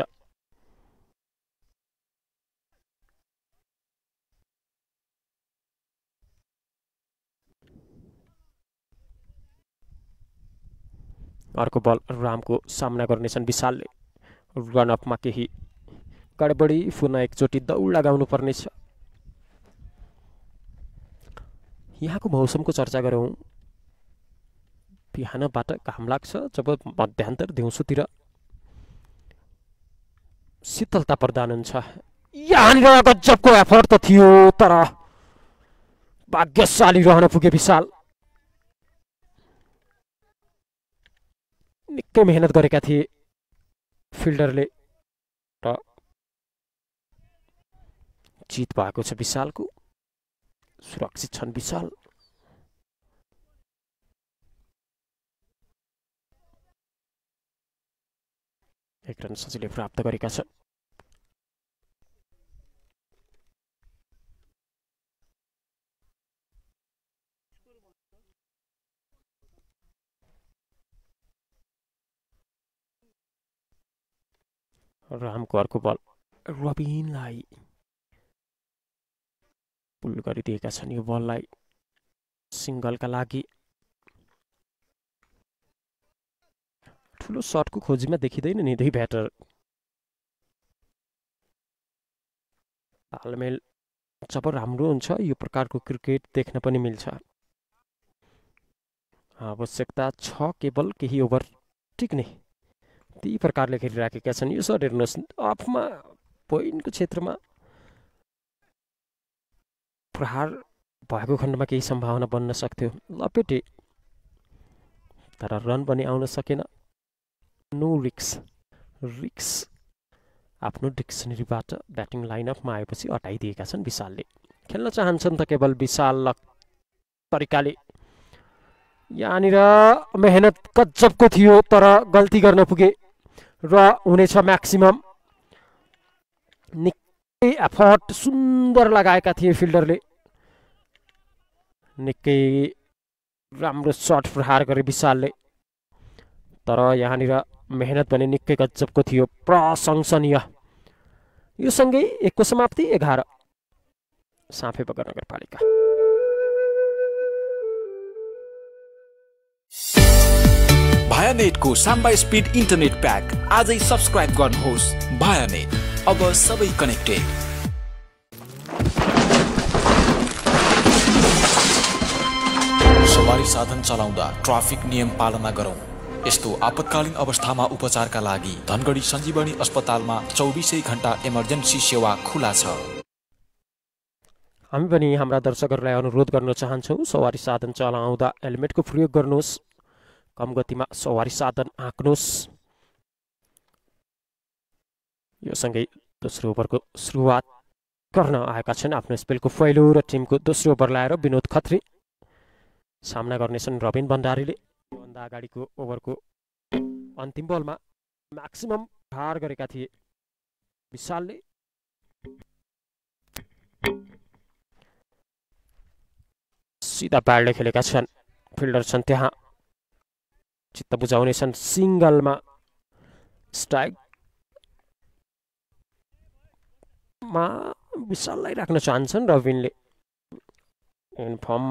अर्को बल रामको सामना गर्नेछन् विशालले। रनअपमा केही गडबडी, पुनः एकचोटि दौड लगाउनु पर्नेछ। यहाँको मौसमको चर्चा गरौँ। बिहानबाट घाम लाग्छ, जब मध्यान्तर दिउँसोतिर शीतलता प्रदान हुन्छ। यहाँनिर गजबको एफर्ट त थियो, तर भाग्यशाली रहन पुगे विशाल। निकै मेहनत गरेका थिए फिल्डरले र जित भएको छ विशालको। सुरक्षित छन् विशाल। एक रन सजिलै प्राप्त गरेका छन्। रामको अर्को बल रबिनलाई पुल गरिदिएका छन्। यो बललाई सिङ्गलका लागि ठुलो सर्टको खोजीमा देखिँदैन नि दुई ब्याटर। तालमेल जब राम्रो हुन्छ यो प्रकारको क्रिकेट देख्न पनि मिल्छ। आवश्यकता छ केवल केही ओभर टिक्ने। त्यही प्रकारले खेलिराखेका छन्। यो सर्ट हेर्नुहोस्, अफमा पोइन्टको क्षेत्रमा प्रहार भएको खण्डमा केही सम्भावना बन्न सक्थ्यो। लपेटे, तर रन पनि आउन सकेन। नो रिक्स। रिक्स आफ्नो डिक्सनरीबाट ब्याटिङ लाइनअपमा आएपछि हटाइदिएका छन् विशालले। खेल्न चाहन्छन् त केवल विशाल तरिकाले। यहाँनिर मेहनत गजबको थियो तर गल्ती गर्न पुगे र हुनेछ म्याक्सिमम। निकै एफर्ट सुन्दर लगाएका थिए फिल्डरले, निकै राम्रो सट प्रहार गरे विशालले, तर यहाँनिर मेहनत पनि निकै गजबको थियो, प्रशंसनीय। यो सँगै एकको समाप्ति 11 साँफेबगर नगरपालिका। भायानेटको साम्बा स्पिड इन्टरनेट प्याक आजै सब्स्क्राइब गर्नुहोस्। भायानेट, अब सबै कनेक्टेड। सवारी साधन चलाउँदा ट्राफिक नियम पालना गरौँ। यस्तो आपतकालीन अवस्थामा उपचारका लागि धनगढी सञ्जीवनी अस्पतालमा 24 घण्टा इमर्जेन्सी सेवा खुला छ। हामी पनि हाम्रा दर्शकहरूलाई अनुरोध गर्न चाहन्छौँ, सवारी साधन चलाउँदा हेलमेटको प्रयोग गर्नुहोस्, कम गतिमा सवारी साधन हाँक्नुहोस्। यो सँगै दोस्रो ओभरको सुरुवात गर्न आएका छन् आफ्नो स्पेलको पहिलो र टिमको दोस्रो ओभर ल्याएर विनोद खत्री सामना गर्नेछन् रबिन भण्डारीले। योभन्दा अगाडिको ओभरको अन्तिम बलमा म्याक्सिमम प्रहार गरेका थिए विशालले। सिधा ब्याटले खेलेका छन्, फिल्डर छन् त्यहाँ, चित्त बुझाउनेछन्। सिङ्गलमा स्ट्राइकमा विशाललाई राख्न चाहन्छन् रबिनले। इन्फर्म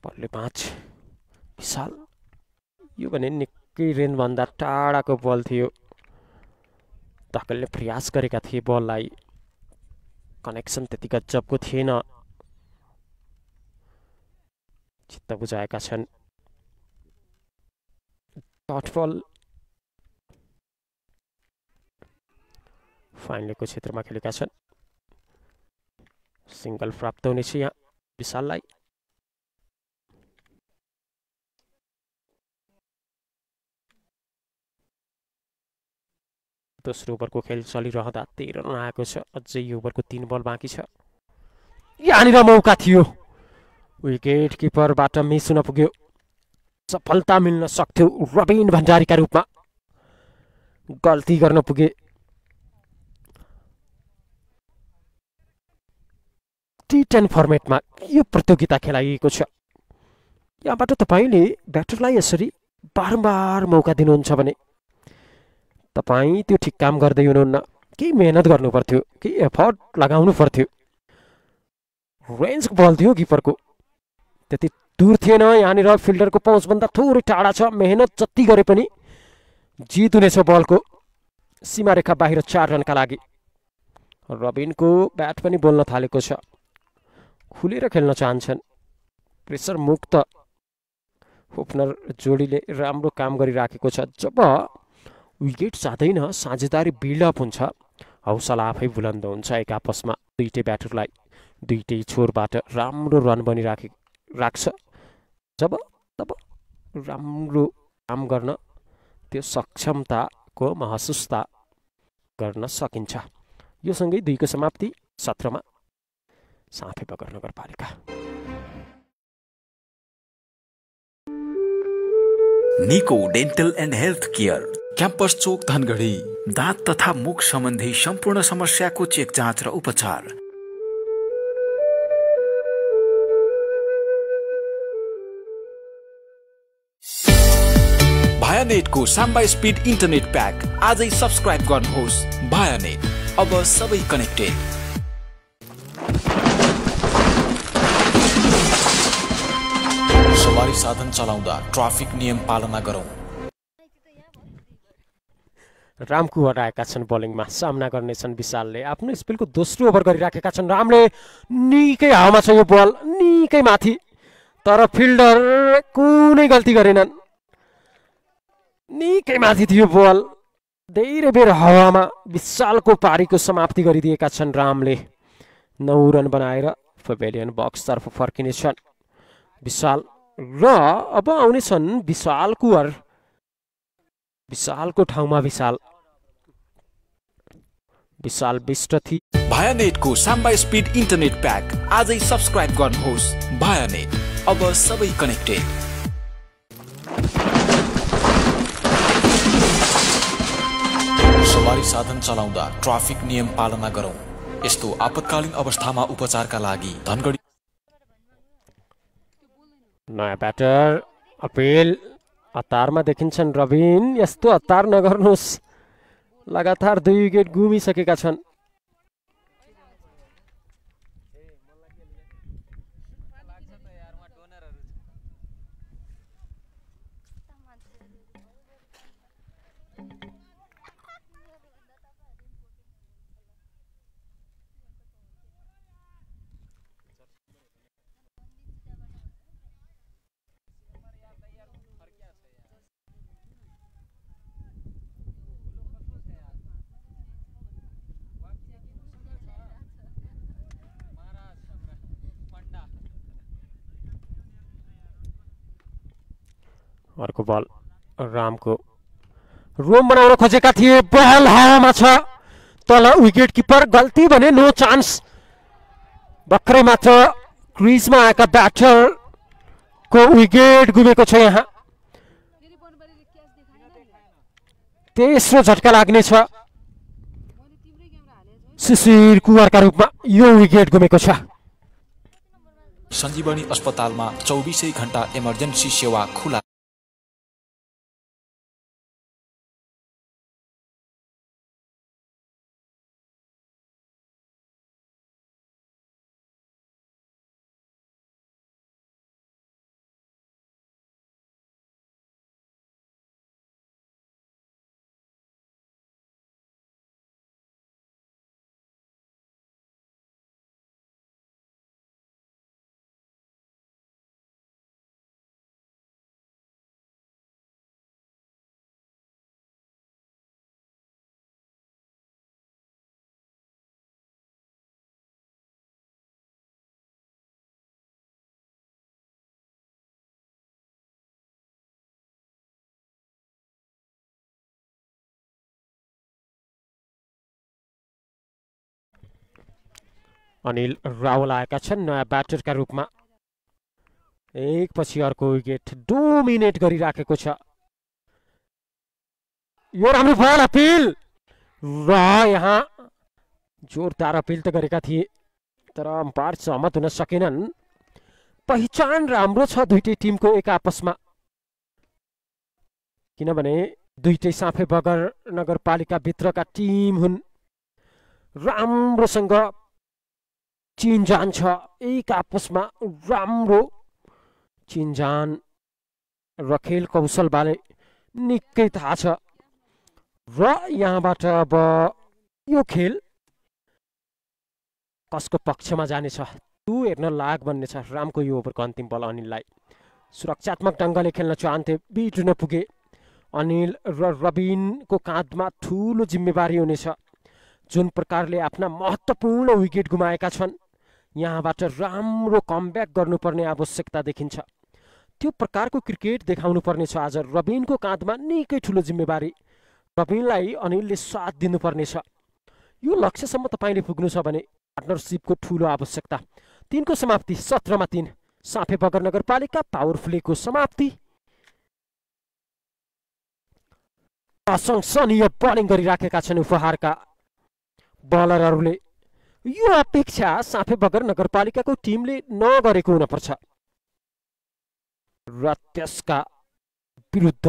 बलले 5 विशाल, यो भने निकै रेनभन्दा टाढाको बल थियो। धकलले प्रयास गरेका थिए बललाई, कनेक्सन त्यति गजबको थिएन। चित्त बुझाएका छन्। डट बल फाइनलको क्षेत्रमा खेलेका छन्। सिङ्गल प्राप्त हुनेछ यहाँ विशाललाई। दोस्रो ओभरको खेल चलिरहँदा 13 रन आएको छ। अझै यो ओभरको 3 बल बाँकी छ। यहाँनिर मौका थियो, विकेट किपरबाट मिस हुन पुग्यो। सफलता मिल्न सक्थ्यो रबिन भण्डारीका रूपमा, गल्ती गर्न पुगे। T10 फर्मेटमा यो प्रतियोगिता खेलाइएको छ। यहाँबाट तपाईँले ब्याटरलाई यसरी बारम्बार मौका दिनुहुन्छ भने तपाईँ त्यो ठिक काम गर्दै हुनुहुन्न। केही मेहनत गर्नु पर्थ्यो, केही एफर्ट लगाउनु पर्थ्यो। रेन्जको बल थियो किपरको, त्यति दूर थिएन। यहाँनिर फिल्डरको पहुँचभन्दा थोरै टाढा छ। मेहनत जति गरे पनि जित हुनेछ बलको। सीमारेखा बाहिर 4 रनका लागि। रबिनको ब्याट पनि बोल्न थालेको छ, खुलेर खेल्न चाहन्छन्। प्रेसर मुक्त ओपनर जोडीले राम्रो काम गरिराखेको छ। जब विकेट जाँदैन, साझेदारी बिल्डअप हुन्छ, हौसला आफै बुलन्द हुन्छ एक आपसमा। दुईटै ब्याटरलाई दुईटै छोरबाट राम्रो रन राख्छ। जब तब राम्रो काम गर्न त्यो सक्षमताको महसुसता गर्न सकिन्छ। यो सँगै 2को समाप्ति 17मा साँफेबगर नगरपालिका। Niko dental and health care, campus चोक धनगढी। दाँत तथा मुख सम्बन्धी सम्पूर्ण समस्याको चेक जाँच र उपचार। भायानेटको साम्बा स्पिड इन्टरनेट प्याक आजै सब्स्क्राइब गर्नुहोस्। भायानेट, अब सबै कनेक्टेड। सवारी साधन चलाउँदा ट्राफिक नियम पालना गरौँ। रामकुवर आएका छन् बलिङमा, सामना गर्नेछन् विशालले। आफ्नो स्पेलको दोस्रो ओभर गरिराखेका छन् रामले। निकै हावामा छ यो बल, निकै माथि, तर फिल्डर कुनै गल्ती गरेनन्। निकै माथि थियो बल, धेरै बेर हावामा। विशालको पारीको समाप्ति गरिदिएका छन् रामले। 9 रन बनाएर पवेलियन बक्सतर्फ फर्किनेछन् विशाल। र अब आउनेछन् विशाल कुवर। विशालको ठाउँमा विशाल विष्ट थिए। भायानेटको साम्बा स्पिड इन्टरनेट प्याक आजै सब्स्क्राइब गर्नुहोस्। भायानेट, अब सबै कनेक्टेड। सवारी साधन चलाउँदा ट्राफिक नियम पालना गरौँ। यस्तो आपतकालीन अवस्थामा उपचारका लागि धनगढी। नयाँ ब्याटर अपिल हतारमा देखिन्छन् रबिन। यस्तो हतार नगर्नुहोस्, लगातार 2 विकेट गुमिसकेका छन्। अर्को बल रामको रोम बनाउन खोजेका थिए, बल हावामा छ, तल विकेट किपर गल्ती भने नो चान्स। भर्खरै मात्र क्रिजमा आएका ब्याटरको विकेट गुमेको छ। यहाँ तेस्रो झट्का लाग्नेछ शिशिर कुमारका रूपमा। यो विकेट गुमेको छ। सञ्जीवनी अस्पतालमा 24 घण्टा इमर्जेन्सी सेवा खुला। अनिल रावल आएका छन् नयाँ ब्याटरका रूपमा। एक पछि अर्को विकेट डोमिनेट गरिराखेको छ। यो राम्रो बल अपिल र यहाँ जोरदार अपिल त गरेका थिए तर अम्पायर सहमत हुन सकेनन्। पहिचान राम्रो छ दुईटै टिमको एक आपसमा, किनभने दुईटै साफे बगर नगरपालिका भित्रका टिम हुन्। राम्रोसँग चिनजान छ एक आपसमा, राम्रो चिनजान र खेल कौशल बारे निकै थाहा छ। र यहाँबाट अब यो खेल कसको पक्षमा जानेछ त्यो हेर्न लाग बन्ने छ। रामको यो ओभरको अन्तिम बल अनिललाई सुरक्षात्मक ढङ्गले खेल्न चाहन्थे, बिट नपुगे। अनिल र रबिनको काँधमा ठुलो जिम्मेवारी हुनेछ। जुन प्रकारले आफ्ना महत्त्वपूर्ण विकेट गुमाएका छन्, यहाँबाट राम्रो कमब्याक गर्नुपर्ने आवश्यकता देखिन्छ। त्यो प्रकारको क्रिकेट देखाउनु पर्नेछ आज। रबिनको काँधमा निकै ठुलो जिम्मेवारी, रबिनलाई अनिलले साथ दिनुपर्नेछ। यो लक्ष्यसम्म तपाईँले पुग्नु छ भने पार्टनरसिपको ठुलो आवश्यकता। 3 को समाप्ति 17 मा 3 साफे बगर नगरपालिका पावर प्लेको समाप्ति। प्रशंसनीय बलिङ गरिराखेका छन् उपहारका बलरहरूले। यो अपेक्षा साफे बगर नगरपालिकाको टिमले नगरेको हुनपर्छ र त्यसका विरुद्ध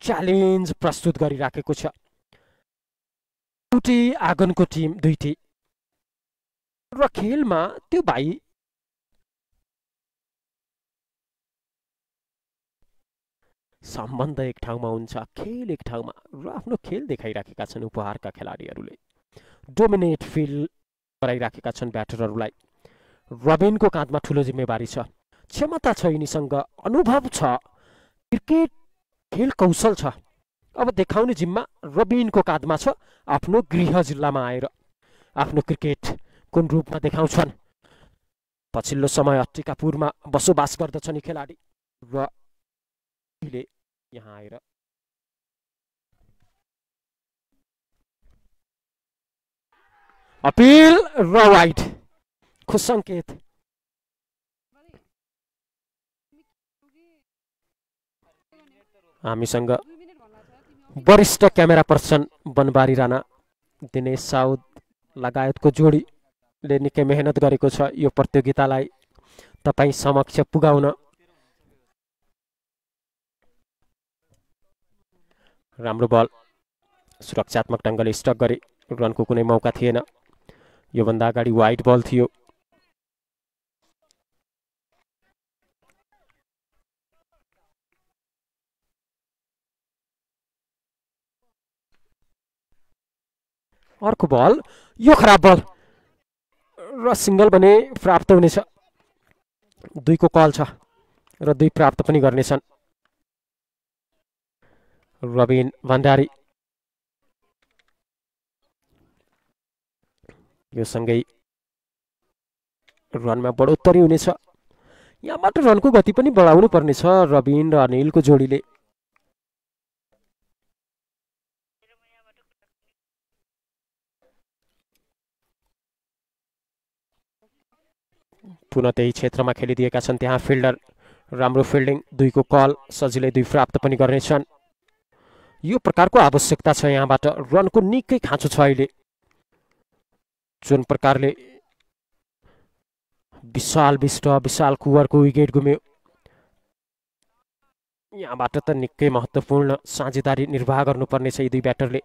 च्यालेन्ज प्रस्तुत गरिराखेको छ दुईटै आँगनको टिम दुईटै। र खेलमा त्यो भाइ सम्बन्ध एक ठाउँमा हुन्छ, खेल एक ठाउँमा, र आफ्नो खेल देखाइराखेका छन् उपहारका खेलाडीहरूले। डोमिनेट फिल गराइराखेका छन् ब्याटरहरूलाई। रबिनको काँधमा ठुलो जिम्मेवारी छ, क्षमता छ यिनीसँग, अनुभव छ, क्रिकेट खेल कौशल छ। अब देखाउने जिम्मा रबिनको काँधमा छ। आफ्नो गृह जिल्लामा आएर आफ्नो क्रिकेट कुन रूपमा देखाउँछन्। पछिल्लो समय टिकापुरमा बसोबास गर्दछन् यी खेलाडी र यहाँ आएर अपिल र वाइड खुश सङ्केत। हामीसँग वरिष्ठ क्यामेरा पर्सन बनबारी राणा, दिनेश साउद लगायतको जोडीले निकै मेहनत गरेको छ यो प्रतियोगितालाई तपाईँ समक्ष पुगाउन। राम्रो बल, सुरक्षात्मक ढङ्गले स्टक गरे, रनको कुनै मौका थिएन। योभन्दा अगाडि वाइड बल थियो। अर्को बल, यो खराब बल र सिङ्गल भने प्राप्त हुनेछ। 2 को कल छ र 2 प्राप्त पनि गर्नेछन्। रबिन भण्डारी यो सँगै रनमा बढोत्तरी हुनेछ। यहाँबाट रनको गति पनि बढाउनु पर्नेछ रबिन र अनिलको जोडीले। पुनः त्यही क्षेत्रमा खेलिदिएका छन् त्यहाँ फिल्डर, राम्रो फिल्डिङ, 2 को कल, सजिलै 2 प्राप्त पनि गर्नेछन्। यो प्रकारको आवश्यकता छ यहाँबाट। रनको निकै खाँचो छ अहिले। जुन प्रकारले विशाल विष्ट विशाल कुवरको विकेट गुम्यो, यहाँबाट त निकै महत्त्वपूर्ण साझेदारी निर्वाह गर्नुपर्नेछ यी 2 ब्याटरले।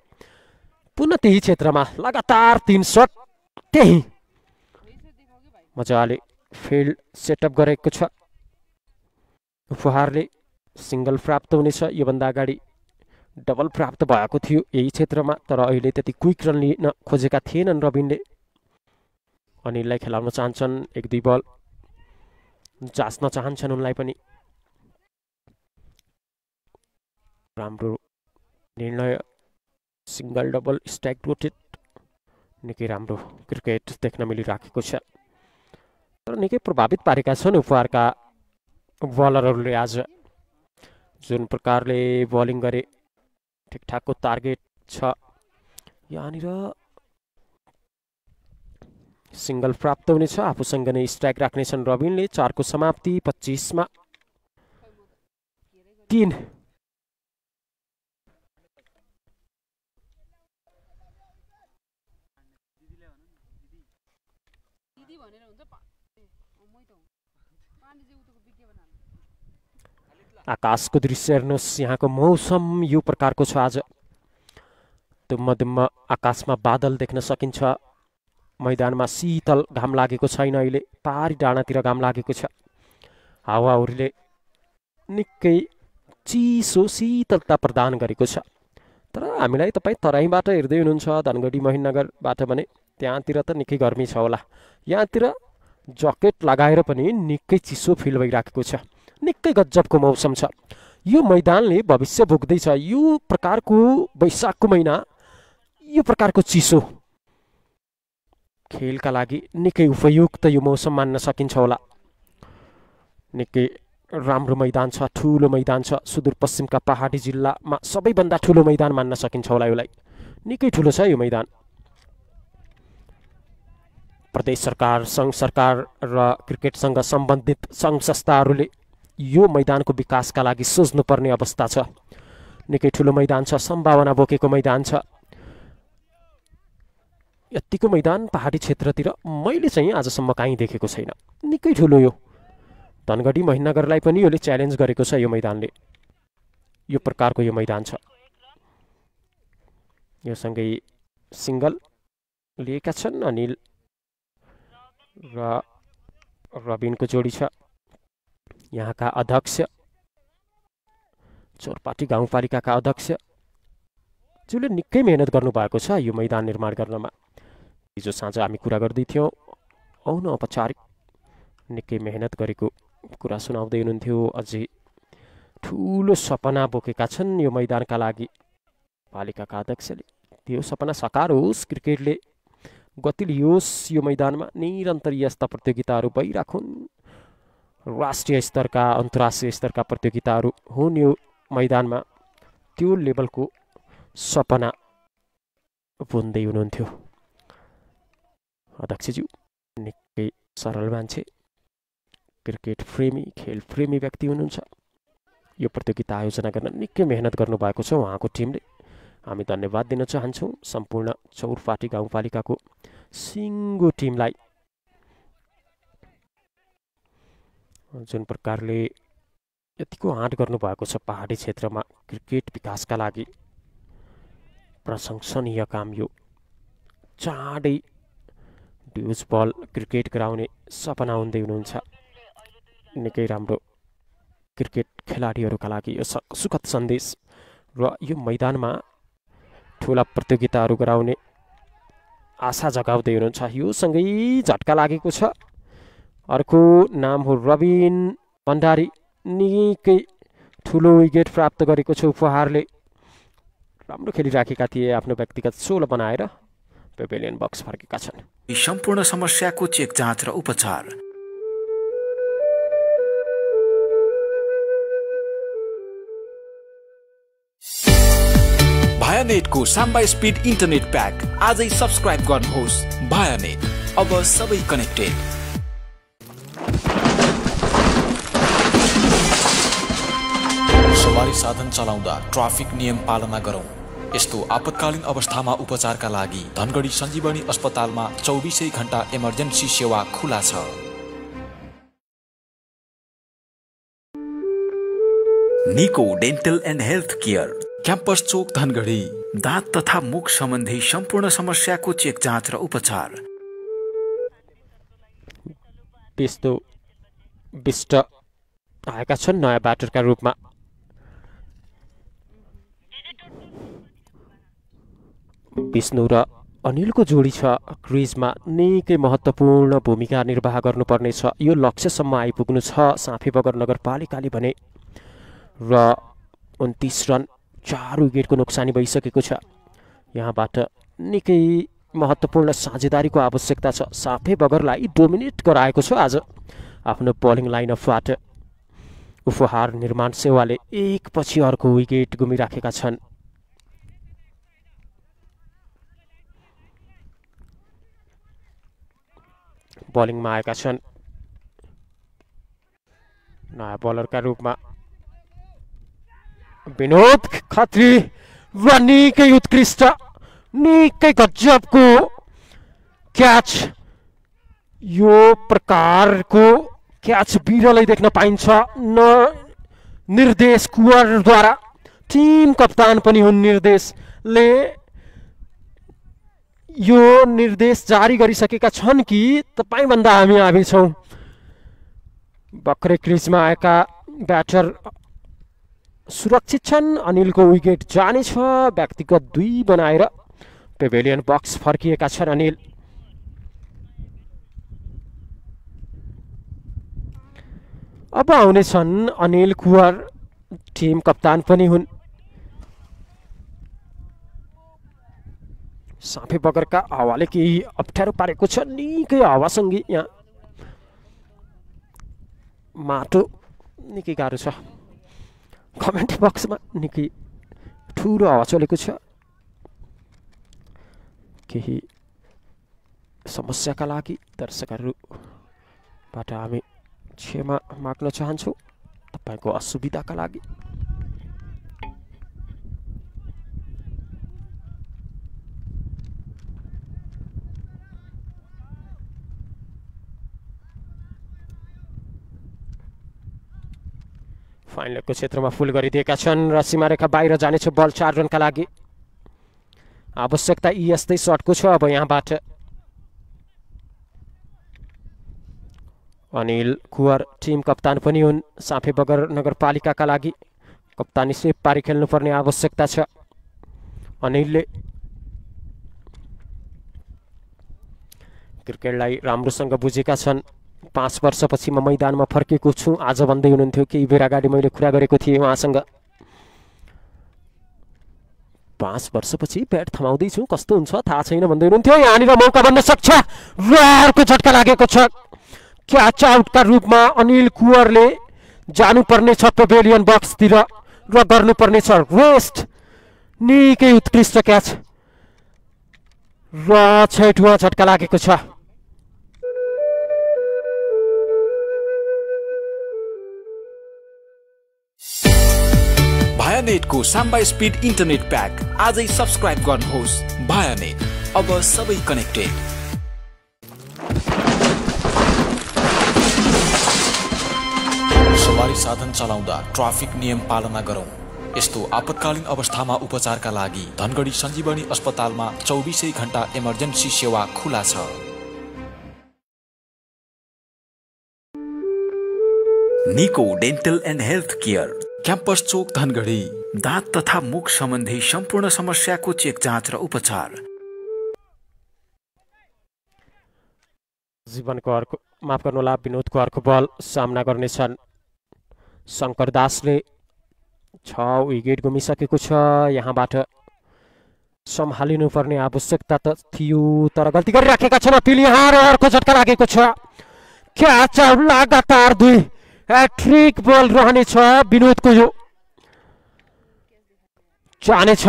पुनः त्यही क्षेत्रमा लगातार 3 शट, त्यही मजाले फिल्ड सेटअप गरेको छ। उपहारले सिङ्गल प्राप्त हुनेछ। योभन्दा अगाडि डबल प्राप्त भएको थियो यही क्षेत्रमा, तर अहिले त्यति क्विक रन लिन खोजेका थिएनन् रबिनले। अनिललाई खेलाउन चाहन्छन्, 1-2 बल जाँच्न चाहन्छन् उनलाई पनि। राम्रो निर्णय, सिङ्गल डबल स्ट्राइक रोटेट, निकै राम्रो क्रिकेट देख्न मिलिराखेको छ। तर निकै प्रभावित पारेका छन् उपहारका बलरहरूले आज। जुन प्रकारले बलिङ गरे, ठिकठाकको टार्गेट छ। यहाँनिर सिङ्गल प्राप्त हुनेछ। आफूसँग नै स्ट्राइक राख्नेछन् रबिनले। 4 को समाप्ति 25 मा 3। आकाशको दृश्य हेर्नुहोस्, यहाँको मौसम यो प्रकारको छ आज। दुम्म दुम्म आकाशमा बादल देख्न सकिन्छ। मैदानमा शीतल घाम लागेको छैन अहिले, पारी डाँडातिर घाम लागेको छ। हावाहुरीले निकै चिसो शीतलता प्रदान गरेको छ। तर हामीलाई तपाईँ तराईबाट हेर्दै हुनुहुन्छ, धनगढी महेन्द्रनगरबाट भने त्यहाँतिर त निकै गर्मी छ होला। यहाँतिर ज्याकेट लगाएर पनि निकै चिसो फिल भइराखेको छ। निकै गजबको मौसम छ। यो मैदानले भविष्य भोग्दैछ। यो प्रकारको वैशाखको महिना, यो प्रकारको चिसो खेलका लागि निकै उपयुक्त यो मौसम मान्न सकिन्छ होला। निकै राम्रो मैदान छ, ठुलो मैदान छ। सुदूरपश्चिमका पहाडी जिल्लामा सबैभन्दा ठुलो मैदान मान्न सकिन्छ होला यसलाई। निकै ठुलो छ यो मैदान। प्रदेश सरकार, सङ्घ सरकार र क्रिकेटसँग सम्बन्धित सङ्घ संस्थाहरूले यो मैदानको विकासका लागि सोच्नुपर्ने अवस्था छ। निकै ठुलो मैदान छ, सम्भावना बोकेको मैदान छ। यतिको मैदान पहाडी क्षेत्रतिर मैले चाहिँ आजसम्म कहीँ देखेको छैन। निकै ठुलो यो धनगढी महेन्द्रनगरलाई पनि यसले च्यालेन्ज गरेको छ। यो मैदानले यो प्रकारको यो मैदान छ। यो सँगै सिङ्गल लिएका छन् अनिल र रबिनको जोडी छ। यहाँका अध्यक्ष, चोरपाटी गाउँपालिकाका अध्यक्ष जसले निकै मेहनत गर्नुभएको छ यो मैदान निर्माण गर्नमा। हिजो साँझ हामी कुरा गर्दै थियौँ, औपचारिक निकै मेहनत गरेको कुरा सुनाउँदै हुनुहुन्थ्यो। अझै ठुलो सपना बोकेका छन् यो मैदानका लागि पालिकाका अध्यक्षले। त्यो सपना साकार होस्, क्रिकेटले गति लियोस् यो मैदानमा। निरन्तर यस्ता प्रतियोगिताहरू भइराखुन्, राष्ट्रिय स्तरका अन्तर्राष्ट्रिय स्तरका प्रतियोगिताहरू हुन् यो मैदानमा। त्यो लेभलको सपना बुन्दै हुनुहुन्थ्यो अध्यक्षज्यू। निकै सरल मान्छे, क्रिकेट प्रेमी, खेल प्रेमी व्यक्ति हुनुहुन्छ। यो प्रतियोगिता आयोजना गर्न निकै मेहनत गर्नुभएको छ उहाँको टिमले। हामी धन्यवाद दिन चाहन्छौँ सम्पूर्ण चौरपाटी गाउँपालिकाको सिङ्गो टिमलाई, जुन प्रकारले यतिको आँट गर्नुभएको छ पहाडी क्षेत्रमा क्रिकेट विकासका लागि। प्रशंसनीय काम यो। चाँडै ड्युज बल क्रिकेट गराउने सपना हुँदै हुनुहुन्छ। निकै राम्रो क्रिकेट खेलाडीहरूका लागि यो सुखद सन्देश र यो मैदानमा ठुला प्रतियोगिताहरू गराउने आशा जगाउँदै हुनुहुन्छ। यो सँगै झट्का लागेको छ। अर्को नाम हो रबिन भण्डारी। निकै ठुलो विकेट प्राप्त गरेको छ उपहारले। राम्रो खेलिराखेका थिए, आफ्नो व्यक्तिगत 16 बनाएर पेभिलियन बक्स फर्केका छन्। सम्पूर्ण समस्याको चेक जाँच र उपचार। भायानेटको साम्बा स्पिड इन्टरनेट प्याक आजै सब्स्क्राइब गर्नुहोस्। भायानेट, अब सबै कनेक्टेड। सवारी साधन चलाउँदा ट्राफिक नियम पालना गरौँ। यस्तो आपतकालीन अवस्थामा उपचारका लागि धनगढी सञ्जीवनी अस्पतालमा 24 घण्टा इमर्जेन्सी सेवा खुला छ। Niko dental and health care, campus चोक धनगढी। दाँत तथा मुख सम्बन्धी सम्पूर्ण समस्याको चेक जाँच र उपचार। विष्ट आएका छन् नयाँ ब्याटरका रूपमा। विष्णु र अनिलको जोडी छ क्रिजमा। निकै महत्त्वपूर्ण भूमिका निर्वाह गर्नुपर्नेछ। यो लक्ष्यसम्म आइपुग्नु छ साँफे बगर नगरपालिकाले भने। र 29 रन 4 विकेटको नोक्सानी भइसकेको छ। यहाँबाट निकै महत्त्वपूर्ण साझेदारीको आवश्यकता छ। साँफे बगरलाई डोमिनेट गराएको छ आज आफ्नो बलिङ लाइनअपबाट। उपहार निर्माण सेवाले एकपछि अर्को विकेट गुमिराखेका छन्। बलिङमा आएका छन् नयाँ बलरका रूपमा विनोद खत्री। र निकै उत्कृष्ट, निकै गजबको क्याच। यो प्रकारको क्याच बिरलै देख्न पाइन्छ। निर्देश कुवरद्वारा, टिम कप्तान पनि हुन् निर्देशले यो निर्देश जारी गरिसकेका छन् कि तपाईभन्दा हामी छौँ। बक्रे क्रिजमा आएका ब्याटर सुरक्षित छन्। अनिलको विकेट जानेछ। व्यक्तिगत 2 बनाएर पेभिलियन बक्स फर्किएका छन् अनिल। अब आउनेछन् अनिल कुवर, टिम कप्तान पनि हुन्। साँफे बगरका हावाले केही अप्ठ्यारो पारेको छ। निकै हावासँगै यहाँ माटो निकै गाह्रो छ। कमेन्ट बक्समा निकै ठुलो हावा चलेको छ। केही समस्याका लागि दर्शकहरूबाट हामी क्षमा माग्न चाहन्छौँ तपाईँको असुविधाका लागि। फाइनलको क्षेत्रमा फुल गरिदिएका छन् र सीमारेखा बाहिर जानेछ बल 4 रनका लागि। आवश्यकता यस्तै सर्टको छ। अब यहाँबाट अनिल कुवर टिम कप्तान पनि हुन् साँफे बगर नगरपालिकाका लागि। कप्तानी सेप पारी खेल्नुपर्ने आवश्यकता छ। अनिलले क्रिकेटलाई राम्रोसँग बुझेका छन्। 5 वर्षपछि म मैदानमा फर्केको छु आज भन्दै हुनुहुन्थ्यो। केही बेर अगाडि मैले कुरा गरेको थिएँ उहाँसँग। 5 वर्षपछि ब्याट थमाउँदैछु, कस्तो हुन्छ थाहा छैन भन्दै हुनुहुन्थ्यो। यहाँनिर मौका बन्न सक्छ। र अर्को झट्का लागेको छ। क्याच आउटका रूपमा अनिल कुवरले जानुपर्ने छ पेभिलियन बक्सतिर र गर्नुपर्ने छ रेस्ट। निकै उत्कृष्ट क्याच र छैटौँ झट्का लागेको छ। भायानेटको साम्बा स्पिड इन्टरनेट प्याक आजै सब्स्क्राइब गर्नुहोस्। भायानेट, अब सबै कनेक्टेड। सवारी साधन चलाउँदा ट्राफिक नियम पालना गरौँ। यस्तो आपतकालीन अवस्थामा उपचारका लागि धनगढी सञ्जीवनी अस्पतालमा 24 घण्टा इमर्जेन्सी सेवा खुला छ। Niko dental and health care, campus चोक धनगढी। दाँत तथा मुख सम्बन्धी सम्पूर्ण समस्याको चेक जाँच र उपचार। जीवनको अर्को माफ गर्नुहोला, विनोदको अर्को बल सामना गर्नेछन् शङ्कर दासले। 6 विकेट गुमिसकेको छ। यहाँबाट सम्हालिनुपर्ने आवश्यकता त थियो, तर गल्ती गरिराखेका छन् अपिल। यहाँ र अर्को झट्का लागेको छ। क्याच लगातार 2 ह्याट्रिक बल रहनेछ विनोदको। यो जानेछ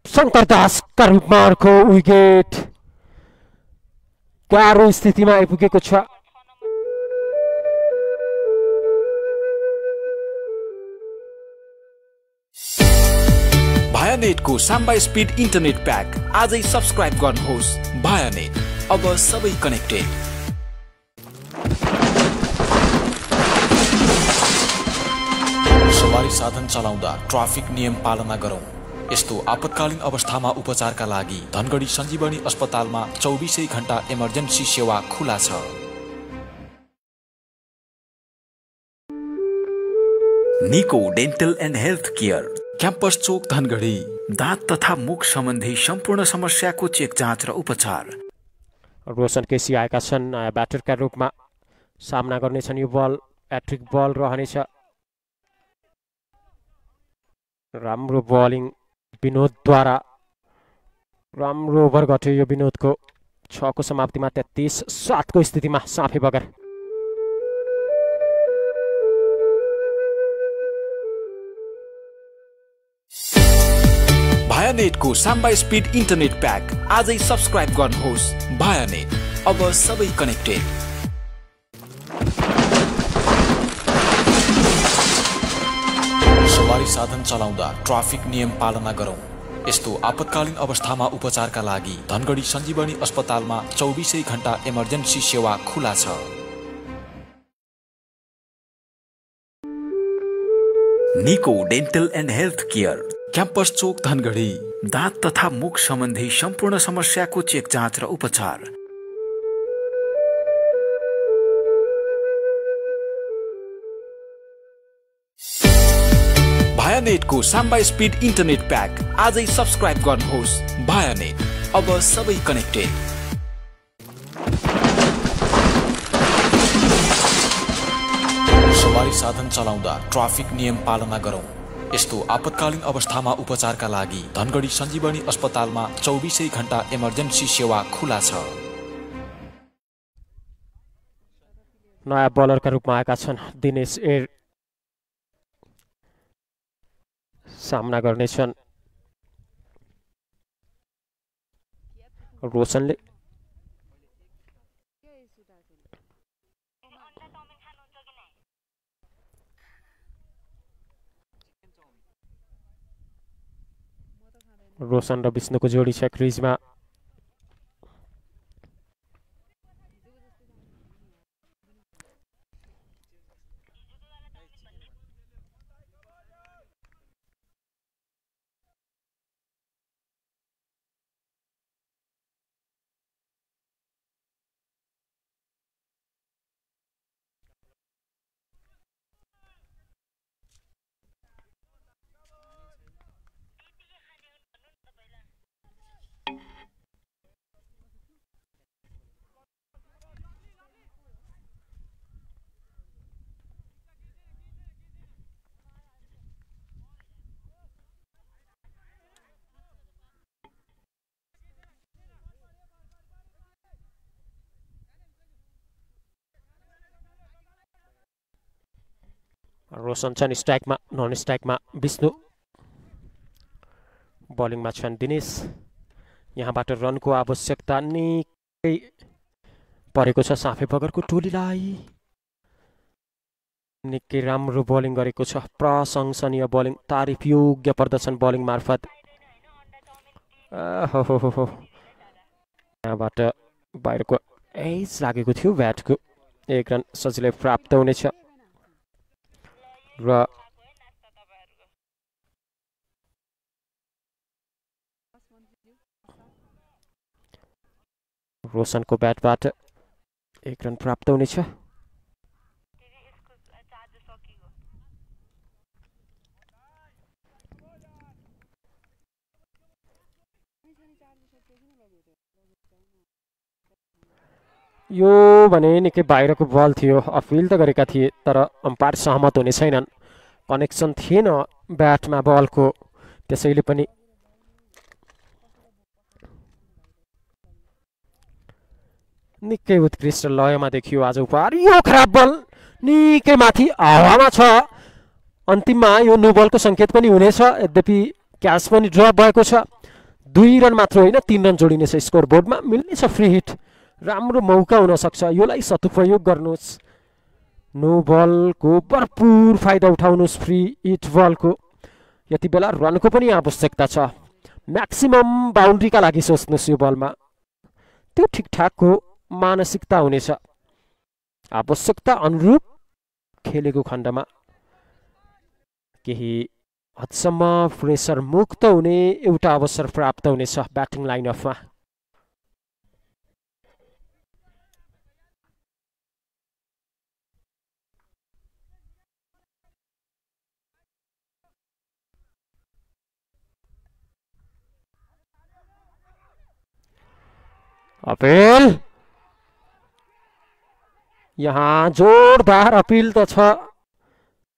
शङ्कर दासका रूपमा अर्को विकेट। गाह्रो स्थितिमा आइपुगेको छ। भायानेटको साम्बा स्पिड इन्टरनेट प्याक आजै सब्स्क्राइब गर्नुहोस्। भायानेट, अब सबै कनेक्टेड। सवारी साधन चलाउँदा ट्राफिक नियम पालना गरौँ। यस्तो आपतकालीन अवस्थामा उपचारका लागि धनगढी सञ्जीवनी अस्पतालमा 24 घण्टा इमर्जेन्सी सेवा खुला छ। Niko dental and health care, campus चोक धनगढी। दाँत तथा मुख सम्बन्धी सम्पूर्ण समस्याको चेक जाँच र उपचार। रोशन केसी आएका छन् नयाँ ब्याटरका रूपमा। सामना गर्नेछन् यो बल ह्याट्रिक बल रहनेछ। राम्रो बलिङ विनोदद्वारा। राम्रो ओभर गट्यो यो विनोदको। 6 को समाप्तिमा 33-7 को स्थितिमा साफे बगर। भायानेटको साम्बा स्पिड इन्टरनेट प्याक आजै सब्स्क्राइब गर्नुहोस्। भायानेट, अब सबै कनेक्टेड। सवारी साधन चलाउँदा ट्राफिक नियम पालना गरौँ। यस्तो आपतकालीन अवस्थामा उपचारका लागि धनगढी सञ्जीवनी अस्पतालमा 24 घण्टा इमर्जेन्सी सेवा खुला छ। Niko dental and health care, campus चोक धनगढी। दाँत तथा मुख सम्बन्धी सम्पूर्ण समस्याको चेक जाँच र उपचार। भायानेटको साम्बा स्पिड इन्टरनेट प्याक आजै सब्स्क्राइब गर्नुहोस्। भायानेट, अब सबै कनेक्टेड। सवारी साधन चलाउँदा ट्राफिक नियम पालना गरौँ। यस्तो आपतकालीन अवस्थामा उपचारका लागि धनगढी सञ्जीवनी अस्पतालमा 24 घण्टा इमर्जेन्सी सेवा खुला छ। नयाँ बलरका रूपमा आएका छन् दिनेश एर। सामना गर्नेछन् रोशनले। रोशन र विष्णुको जोडी छ क्रिजमा। रोशन छन् स्ट्राइकमा, नन स्ट्राइकमा विष्णु। बलिङमा छन् दिनेश। यहाँबाट रनको आवश्यकता निकै परेको छ साफे बगरको टोलीलाई। निकै राम्रो बलिङ गरेको छ, प्रशंसनीय बलिङ, तारिफ योग्य प्रदर्शन बलिङ मार्फत। हो यहाँबाट बाहिरको एज लागेको थियो ब्याटको। 1 रन सजिलै प्राप्त हुनेछ र रोशनको ब्याटबाट 1 रन प्राप्त हुनेछ। यो भने निकै बाहिरको बल थियो, अपिल त गरेका थिए तर अम्पायर सहमत हुने छैनन्। कनेक्सन थिएन ब्याटमा बलको, त्यसैले पनि निकै उत्कृष्ट लयमा देखियो आज उपहार। यो खराब बल निकै माथि हावामा छ, अन्तिममा यो नो बलको सङ्केत पनि हुनेछ। यद्यपि क्याच पनि ड्रप भएको छ। 2 रन मात्र होइन 3 रन जोडिनेछ स्कोर बोर्डमा, मिल्नेछ फ्री हिट। राम्रो मौका हुन सक्छ, यसलाई सदुपयोग गर्नुहोस्। नो बलको भरपुर फाइदा उठाउनुहोस् फ्री हिट बलको। यति बेला रनको पनि आवश्यकता छ, म्याक्सिमम बााउन्ड्रीका लागि सोच्नुहोस्। यो बलमा त्यो ठिकठाकको मानसिकता हुनेछ। आवश्यकता अनुरूप खेलेको खण्डमा केही हदसम्म प्रेसर मुक्त हुने एउटा अवसर प्राप्त हुनेछ ब्याटिङ लाइनअपमा। अपिल, यहाँ जोरदार अपिल त छ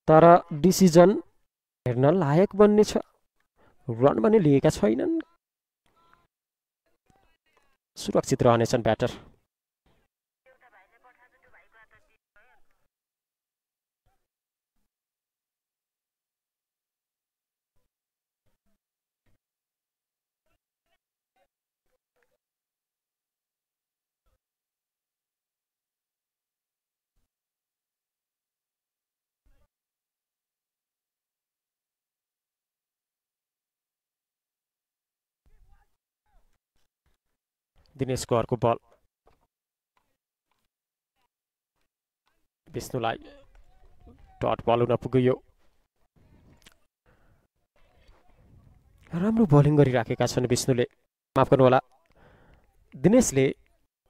तर डिसिजन हेर्न लायक बन्नेछ। रन पनि लिएका छैनन्, सुरक्षित रहनेछन् ब्याटर। दिनेशको अर्को बल, विष्णुलाई डट बल हुन पुग्यो। राम्रो बलिङ गरिराखेका छन् विष्णुले, माफ गर्नुहोला दिनेशले।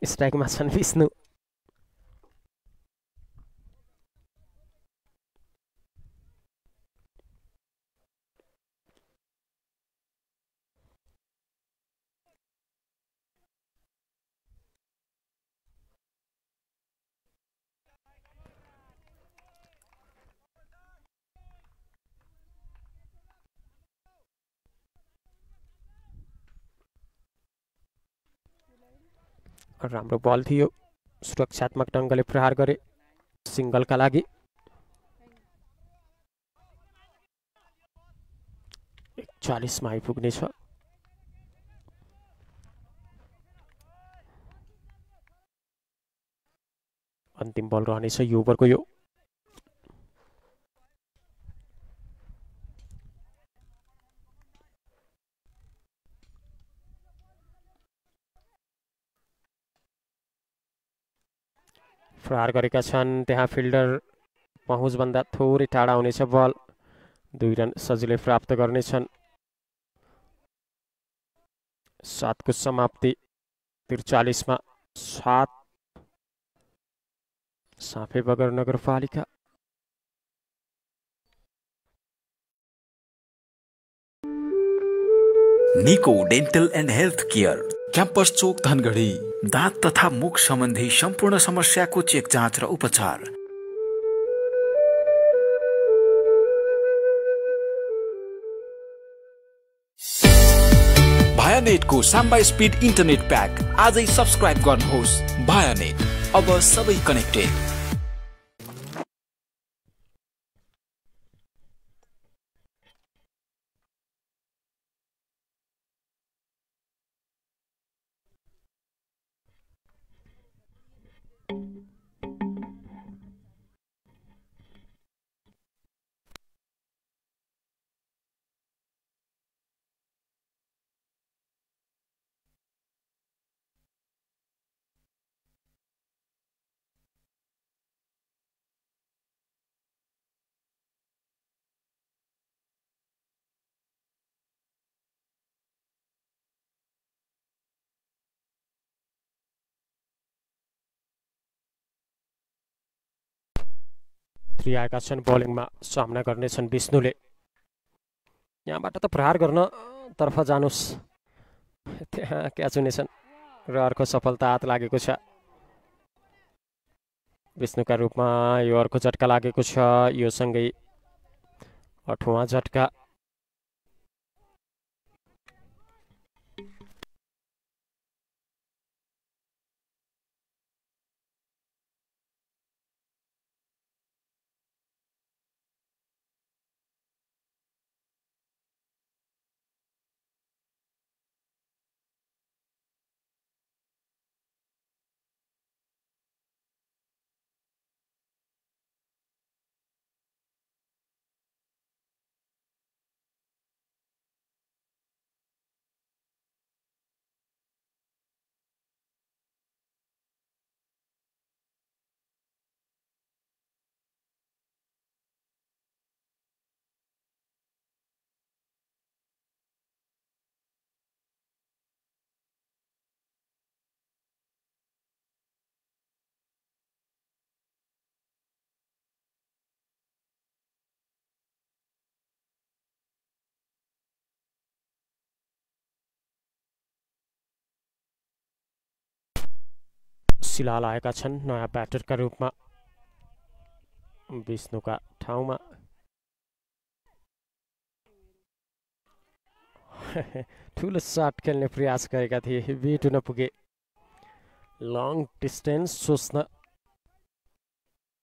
स्ट्राइकमा छन् विष्णु। राम्रो बल थियो, सुरक्षात्मक ढङ्गले प्रहार गरे सिङ्गलका लागि। 41 मा आइपुग्नेछ। अन्तिम बल रहनेछ यो ओभरको। यो प्रहार गरेका छन्, त्यहाँ फिल्डर पहुँचभन्दा थोरै टाढा हुनेछ बल। 2 रन सजिलै प्राप्त गर्नेछन्। 7 को समाप्ति 43 मा 7 साफेबगर नगरपालिका। Niko dental and health care, campus चोक धनगढी। दाँत तथा मुख सम्बन्धी सम्पूर्ण समस्याको चेक जाँच र उपचार। भायानेटको साम्बा स्पिड इन्टरनेट प्याक आजै सब्स्क्राइब गर्नुहोस्। भायानेट, अब सबै कनेक्टेड। छेत्री आएका छन् बलिङमा सामना गर्नेछन् विष्णुले। यहाँबाट त प्रहार गर्न तर्फ जानुस्, त्यहाँ क्याच हुनेछन् र अर्को सफलता हात लागेको छ विष्णुका रूपमा। यो अर्को झट्का लागेको छ, यो सँगै 8वां झट्का। सिलाल आएका छन् नयाँ ब्याटरका रूपमा विष्णुका ठाउँमा। ठुलो शट खेल्ने प्रयास गरेका थिए, बिट हुन पुगे। लङ डिस्टेन्स सोच्न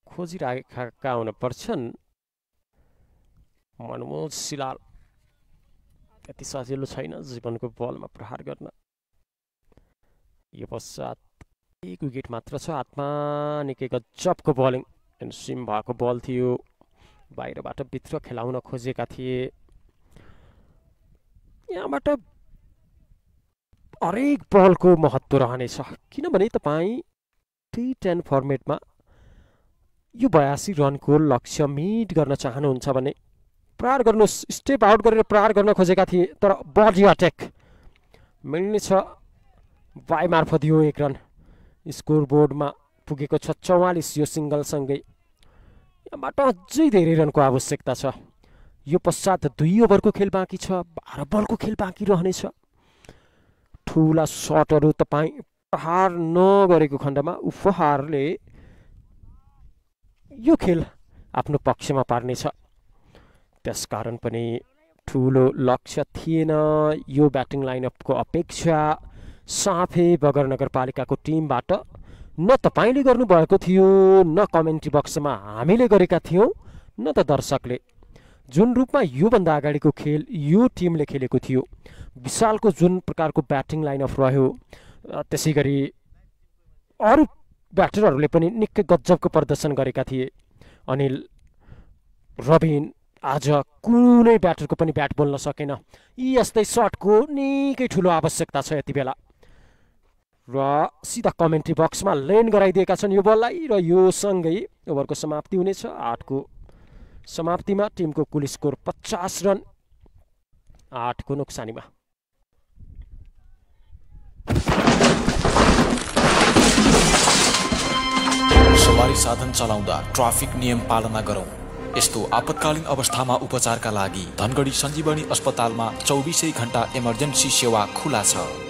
खोजिरहेका हुन पर्छन् मनमोज सिलाल। त्यति सजिलो छैन जीवनको बलमा प्रहार गर्न। यो पश्चात एक विकेट मात्र छ हातमा। निकै गजबको बलिङ एन्ड स्विम भएको बल थियो, बाहिरबाट भित्र खेलाउन खोजेका थिए। यहाँबाट हरेक बलको महत्त्व रहनेछ, किनभने तपाईँ T10 फर्मेटमा यो 82 रनको लक्ष्य मिट गर्न चाहनुहुन्छ भने प्रहार गर्नुहोस्। स्टेप आउट गरेर प्रहार गर्न खोजेका थिए, तर बडी अट्याक मिल्नेछ वाइ मार्फत। यो 1 रन स्कोर बोर्डमा पुगेको छ 44। यो सिङ्गलसँगै यहाँबाट अझै धेरै रनको आवश्यकता छ। यो पश्चात 2 ओभरको खेल बाँकी छ, 12 बलको खेल बाँकी रहनेछ। ठुला सटहरू तपाईँ प्रहार नगरेको खण्डमा उपहारले यो खेल आफ्नो पक्षमा पार्नेछ। त्यसकारण पनि ठुलो लक्ष्य थिएन यो ब्याटिङ लाइनअपको अपेक्षा। साफे बगर नगरपालिकाको टिमबाट न तपाईँले गर्नुभएको थियो, न कमेन्ट्री बक्समा हामीले गरेका थियौँ, न त दर्शकले। जुन रूपमा योभन्दा अगाडिको खेल यो टिमले खेलेको थियो, विशालको जुन प्रकारको ब्याटिङ लाइनअप रह्यो, त्यसै गरी अरू ब्याटरहरूले पनि निकै गजबको प्रदर्शन गरेका थिए। अनिल, रबिन, आज कुनै ब्याटरको पनि ब्याट बोल्न सकेन। यी यस्तै सटको निकै ठुलो आवश्यकता छ यति बेला। र सिधा कमेन्ट्री बक्समा ल्यान्ड गराइदिएका छन् यो बललाई, र यो सँगै ओभरको समाप्ति हुनेछ। 8 को समाप्तिमा टिमको कुल स्कोर 50 रन 8 को नोक्सानीमा। सवारी साधन चलाउँदा ट्राफिक नियम पालना गरौँ। यस्तो आपतकालीन अवस्थामा उपचारका लागि धनगढी सञ्जीवनी अस्पतालमा 24 घण्टा इमर्जेन्सी सेवा खुला छ।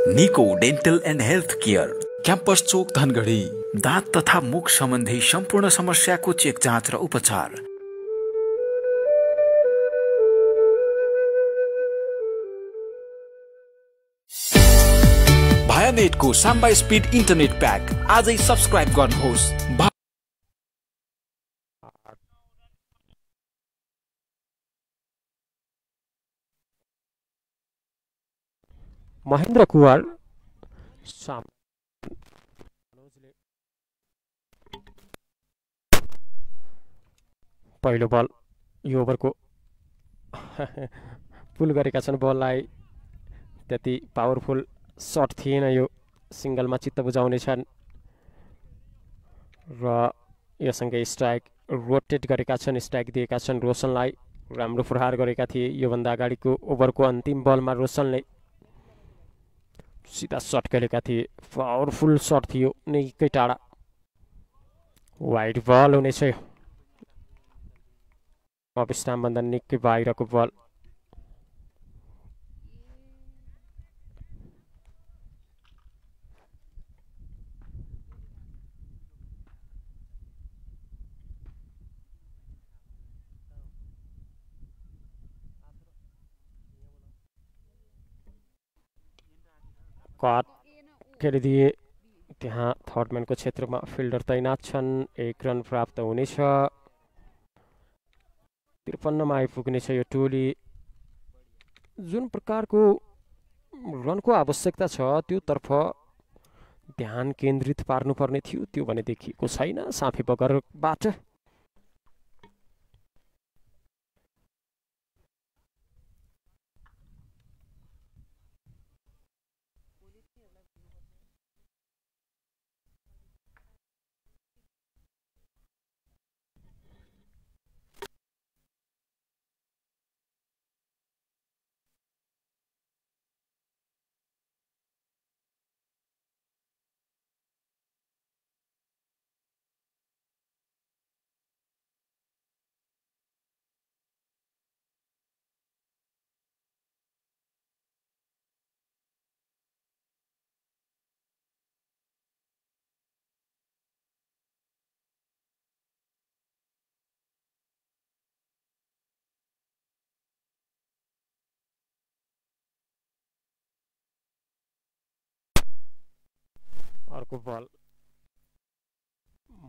Niko dental and health care, campus चोक धनगढी। दाँत तथा मुख सम्बन्धी सम्पूर्ण समस्याको चेक जाँच र उपचार। भायानेटको साम्बा स्पिड इन्टरनेट प्याक आजै सब्स्क्राइब गर्नुहोस्। महेन्द्र कुवर पहिलो बल यो ओभरको पुल गरेका छन् बललाई। त्यति पावरफुल सट थिएन, यो सिङ्गलमा चित्त बुझाउने छन् र योसँगै स्ट्राइक रोटेट गरेका छन्, स्ट्राइक दिएका छन् रोशनलाई। राम्रो प्रहार गरेका थिए योभन्दा अगाडिको ओभरको अन्तिम बलमा रोशनले। सिधा सट खेलेका थिए, पावरफुल सट थियो, निकै टाढा। वाइड बल हुनेछ। अविश्रामभन्दा निकै बाहिरको बल। कट खेलिदिए। त्यहाँ थर्डम्यानको क्षेत्रमा फिल्डर तैनात छन्। 1 रन प्राप्त हुनेछ। 53मा आइपुग्नेछ यो टोली। जुन प्रकारको रनको आवश्यकता छ त्योतर्फ ध्यान केन्द्रित पार्नुपर्ने थियो, त्यो भने देखिएको छैन साफे बगरबाट। अर्को बल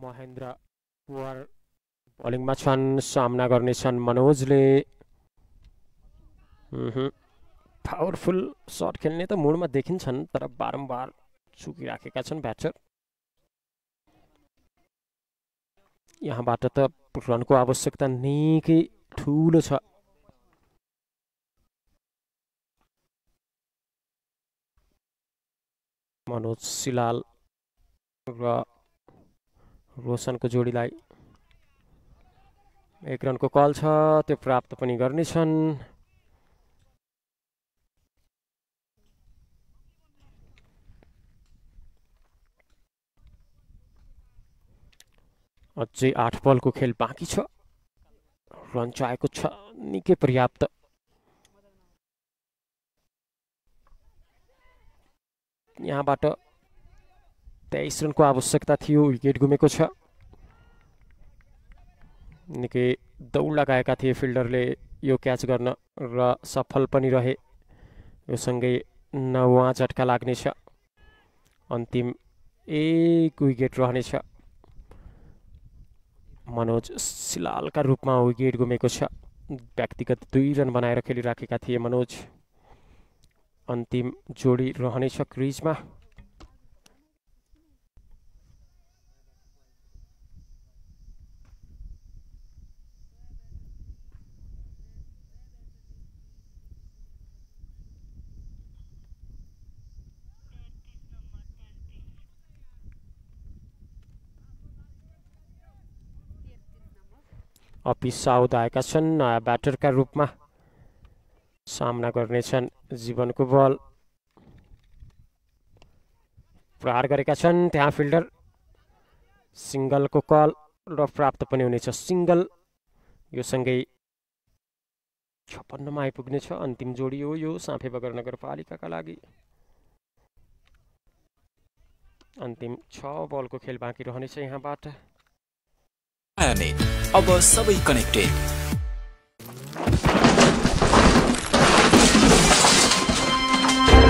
महेन्द्र कुवर बलिङमा छन्। सामना गर्नेछन् मनोजले। पावरफुल सट खेल्ने त मुडमा देखिन्छन्, तर बारम्बार चुकिराखेका छन् ब्याटर। यहाँबाट त रनको आवश्यकता निकै ठुलो छ। मनोज सिलाल र रोशनको जोडीलाई 1 रनको कल छ, त्यो प्राप्त पनि गर्नेछन्। अझै 8 बलको खेल बाँकी छ। रन चाहेको छ निकै पर्याप्त। यहाँबाट 23 रनको आवश्यकता थियो, विकेट गुमेको छ। निकै दौड लगाएका थिए फिल्डरले यो क्याच गर्न र सफल पनि रहे। यो सँगै 9वां झट्का लाग्नेछ। अन्तिम 1 विकेट रहनेछ। मनोज सिलालका रूपमा विकेट गुमेको छ। व्यक्तिगत 2 रन बनाएर खेलिराखेका थिए मनोज। अन्तिम जोडी रहनेछ क्रिजमा। अपी साउद आएका छन् नयाँ ब्याटरका रूपमा। सामना गर्नेछन् जीवनको बल। प्रहार गरेका छन्, त्यहाँ फिल्डर। सिङ्गलको कल र प्राप्त पनि हुनेछ सिङ्गल। यो सँगै 56मा आइपुग्नेछ। अन्तिम जोडी हो यो साँफेबगर नगरपालिकाका लागि। अन्तिम 6 बलको खेल बाँकी रहनेछ यहाँबाट। अब सबै कनेक्टेड।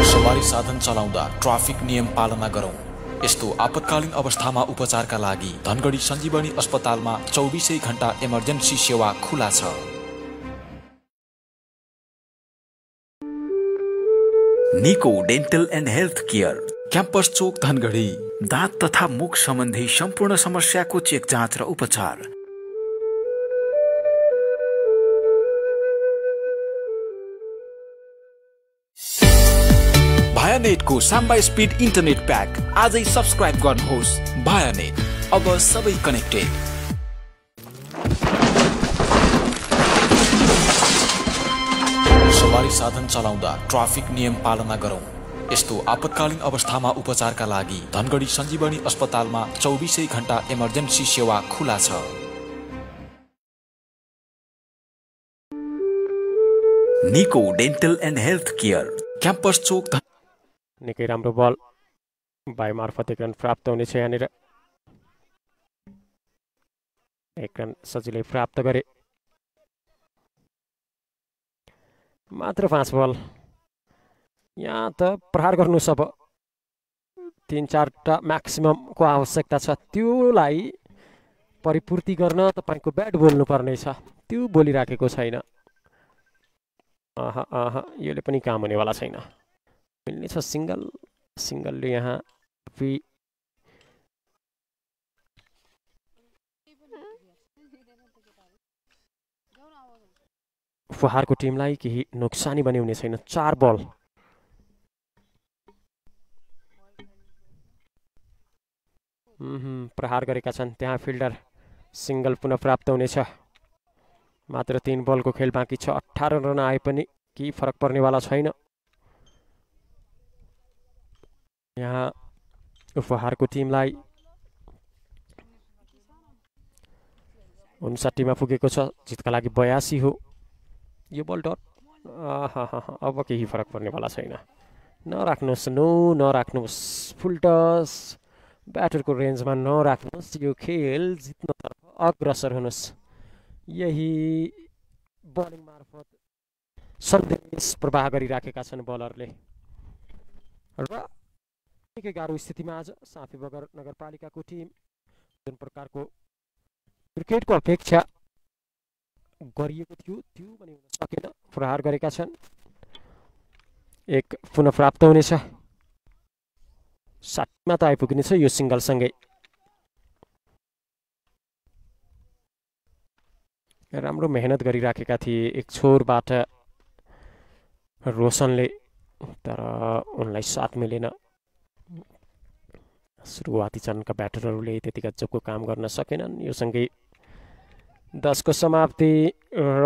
सवारी साधन चलाउँदा ट्राफिक नियम पालना गरौँ। यस्तो आपतकालीन अवस्थामा उपचारका लागि धनगढी सञ्जीवनी अस्पतालमा 24 घण्टा इमर्जेन्सी सेवा खुला छ। Niko dental and health care, campus चोक धनगढी। दाँत तथा मुख सम्बन्धी सम्पूर्ण समस्याको चेक जाँच र उपचार। भायानेटको साम्बा स्पिड इन्टरनेट प्याक आजै सब्स्क्राइब गर्नुहोस्। भायानेट, अब सबै कनेक्टेड। सवारी साधन चलाउँदा ट्राफिक नियम पालना गरौँ। यस्तो आपतकालीन अवस्थामा उपचारका लागि धनगढी सञ्जीवनी अस्पतालमा 24 घण्टा इमर्जेन्सी सेवा खुला छ। Niko dental and health care campus Chowk निकै राम्रो बल बाई मार्फत एक रन प्राप्त हुनेछ। यहाँनिर एक रन सजिलै प्राप्त गरे। मात्र 5 बल। यहाँ त प्रहार गर्नु सब 3-4टा म्याक्सिममको आवश्यकता छ। त्योलाई परिपूर्ति गर्न तपाईँको ब्याट बोल्नु पर्नेछ। त्यो बोलिराखेको छैन। यसले पनि काम हुनेवाला छैन। मिल्नेछ सिङ्गलले यहाँ उपहारको टिमलाई केही नोक्सानी पनि हुने छैन। 4 बल। प्रहार गरेका छन् त्यहाँ फिल्डर। सिङ्गल पुनः प्राप्त हुनेछ। मात्र 3 बलको खेल बाँकी छ। 18 रन आए पनि केही फरक पर्नेवाला छैन। यहाँ उपहारको टिमलाई 59मा पुगेको छ। जितका लागि 82 हो। यो बल डट। अब केही फरक पर्नेवाला छैन। नराख्नुहोस् नराख्नुहोस् फुल टस। ब्याटरको रेन्जमा नराख्नुहोस्। यो खेल जित्नतर्फ अग्रसर हुनुहोस्। यही बलिङ मार्फत सन्देश प्रवाह गरिराखेका छन् बलरले। र निकै गाह्रो स्थितिमा आज साँफीबगर नगरपालिकाको टिम जुन प्रकारको क्रिकेटको अपेक्षा गरिएको थियो त्यो पनि हुन सकेन। प्रहार गरेका छन्। एक पुनः प्राप्त हुनेछ। 60मा त आइपुग्नेछ यो सिङ्गलसँगै। राम्रो मेहनत गरिराखेका थिए एक छोरबाट रोशनले, तर उनलाई साथ मिलेन। सुरुवाती चरणका ब्याटरहरूले त्यति गजबको काम गर्न सकेनन्। यो सँगै 10 को समाप्ति र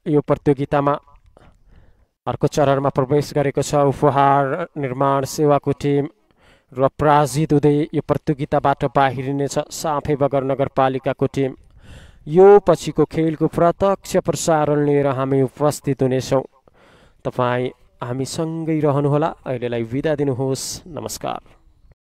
यो प्रतियोगितामा अर्को चरणमा प्रवेश गरेको छ उपहार निर्माण सेवाको टिम र पराजित हुँदै यो प्रतियोगिताबाट बाहिरिनेछ साँफेबगर नगरपालिकाको टिम। यो पछिको खेलको प्रत्यक्ष प्रसारण लिएर हामी उपस्थित हुनेछौँ। तपाईँ हामीसँगै रहनुहोला। अहिलेलाई बिदा दिनुहोस्। नमस्कार।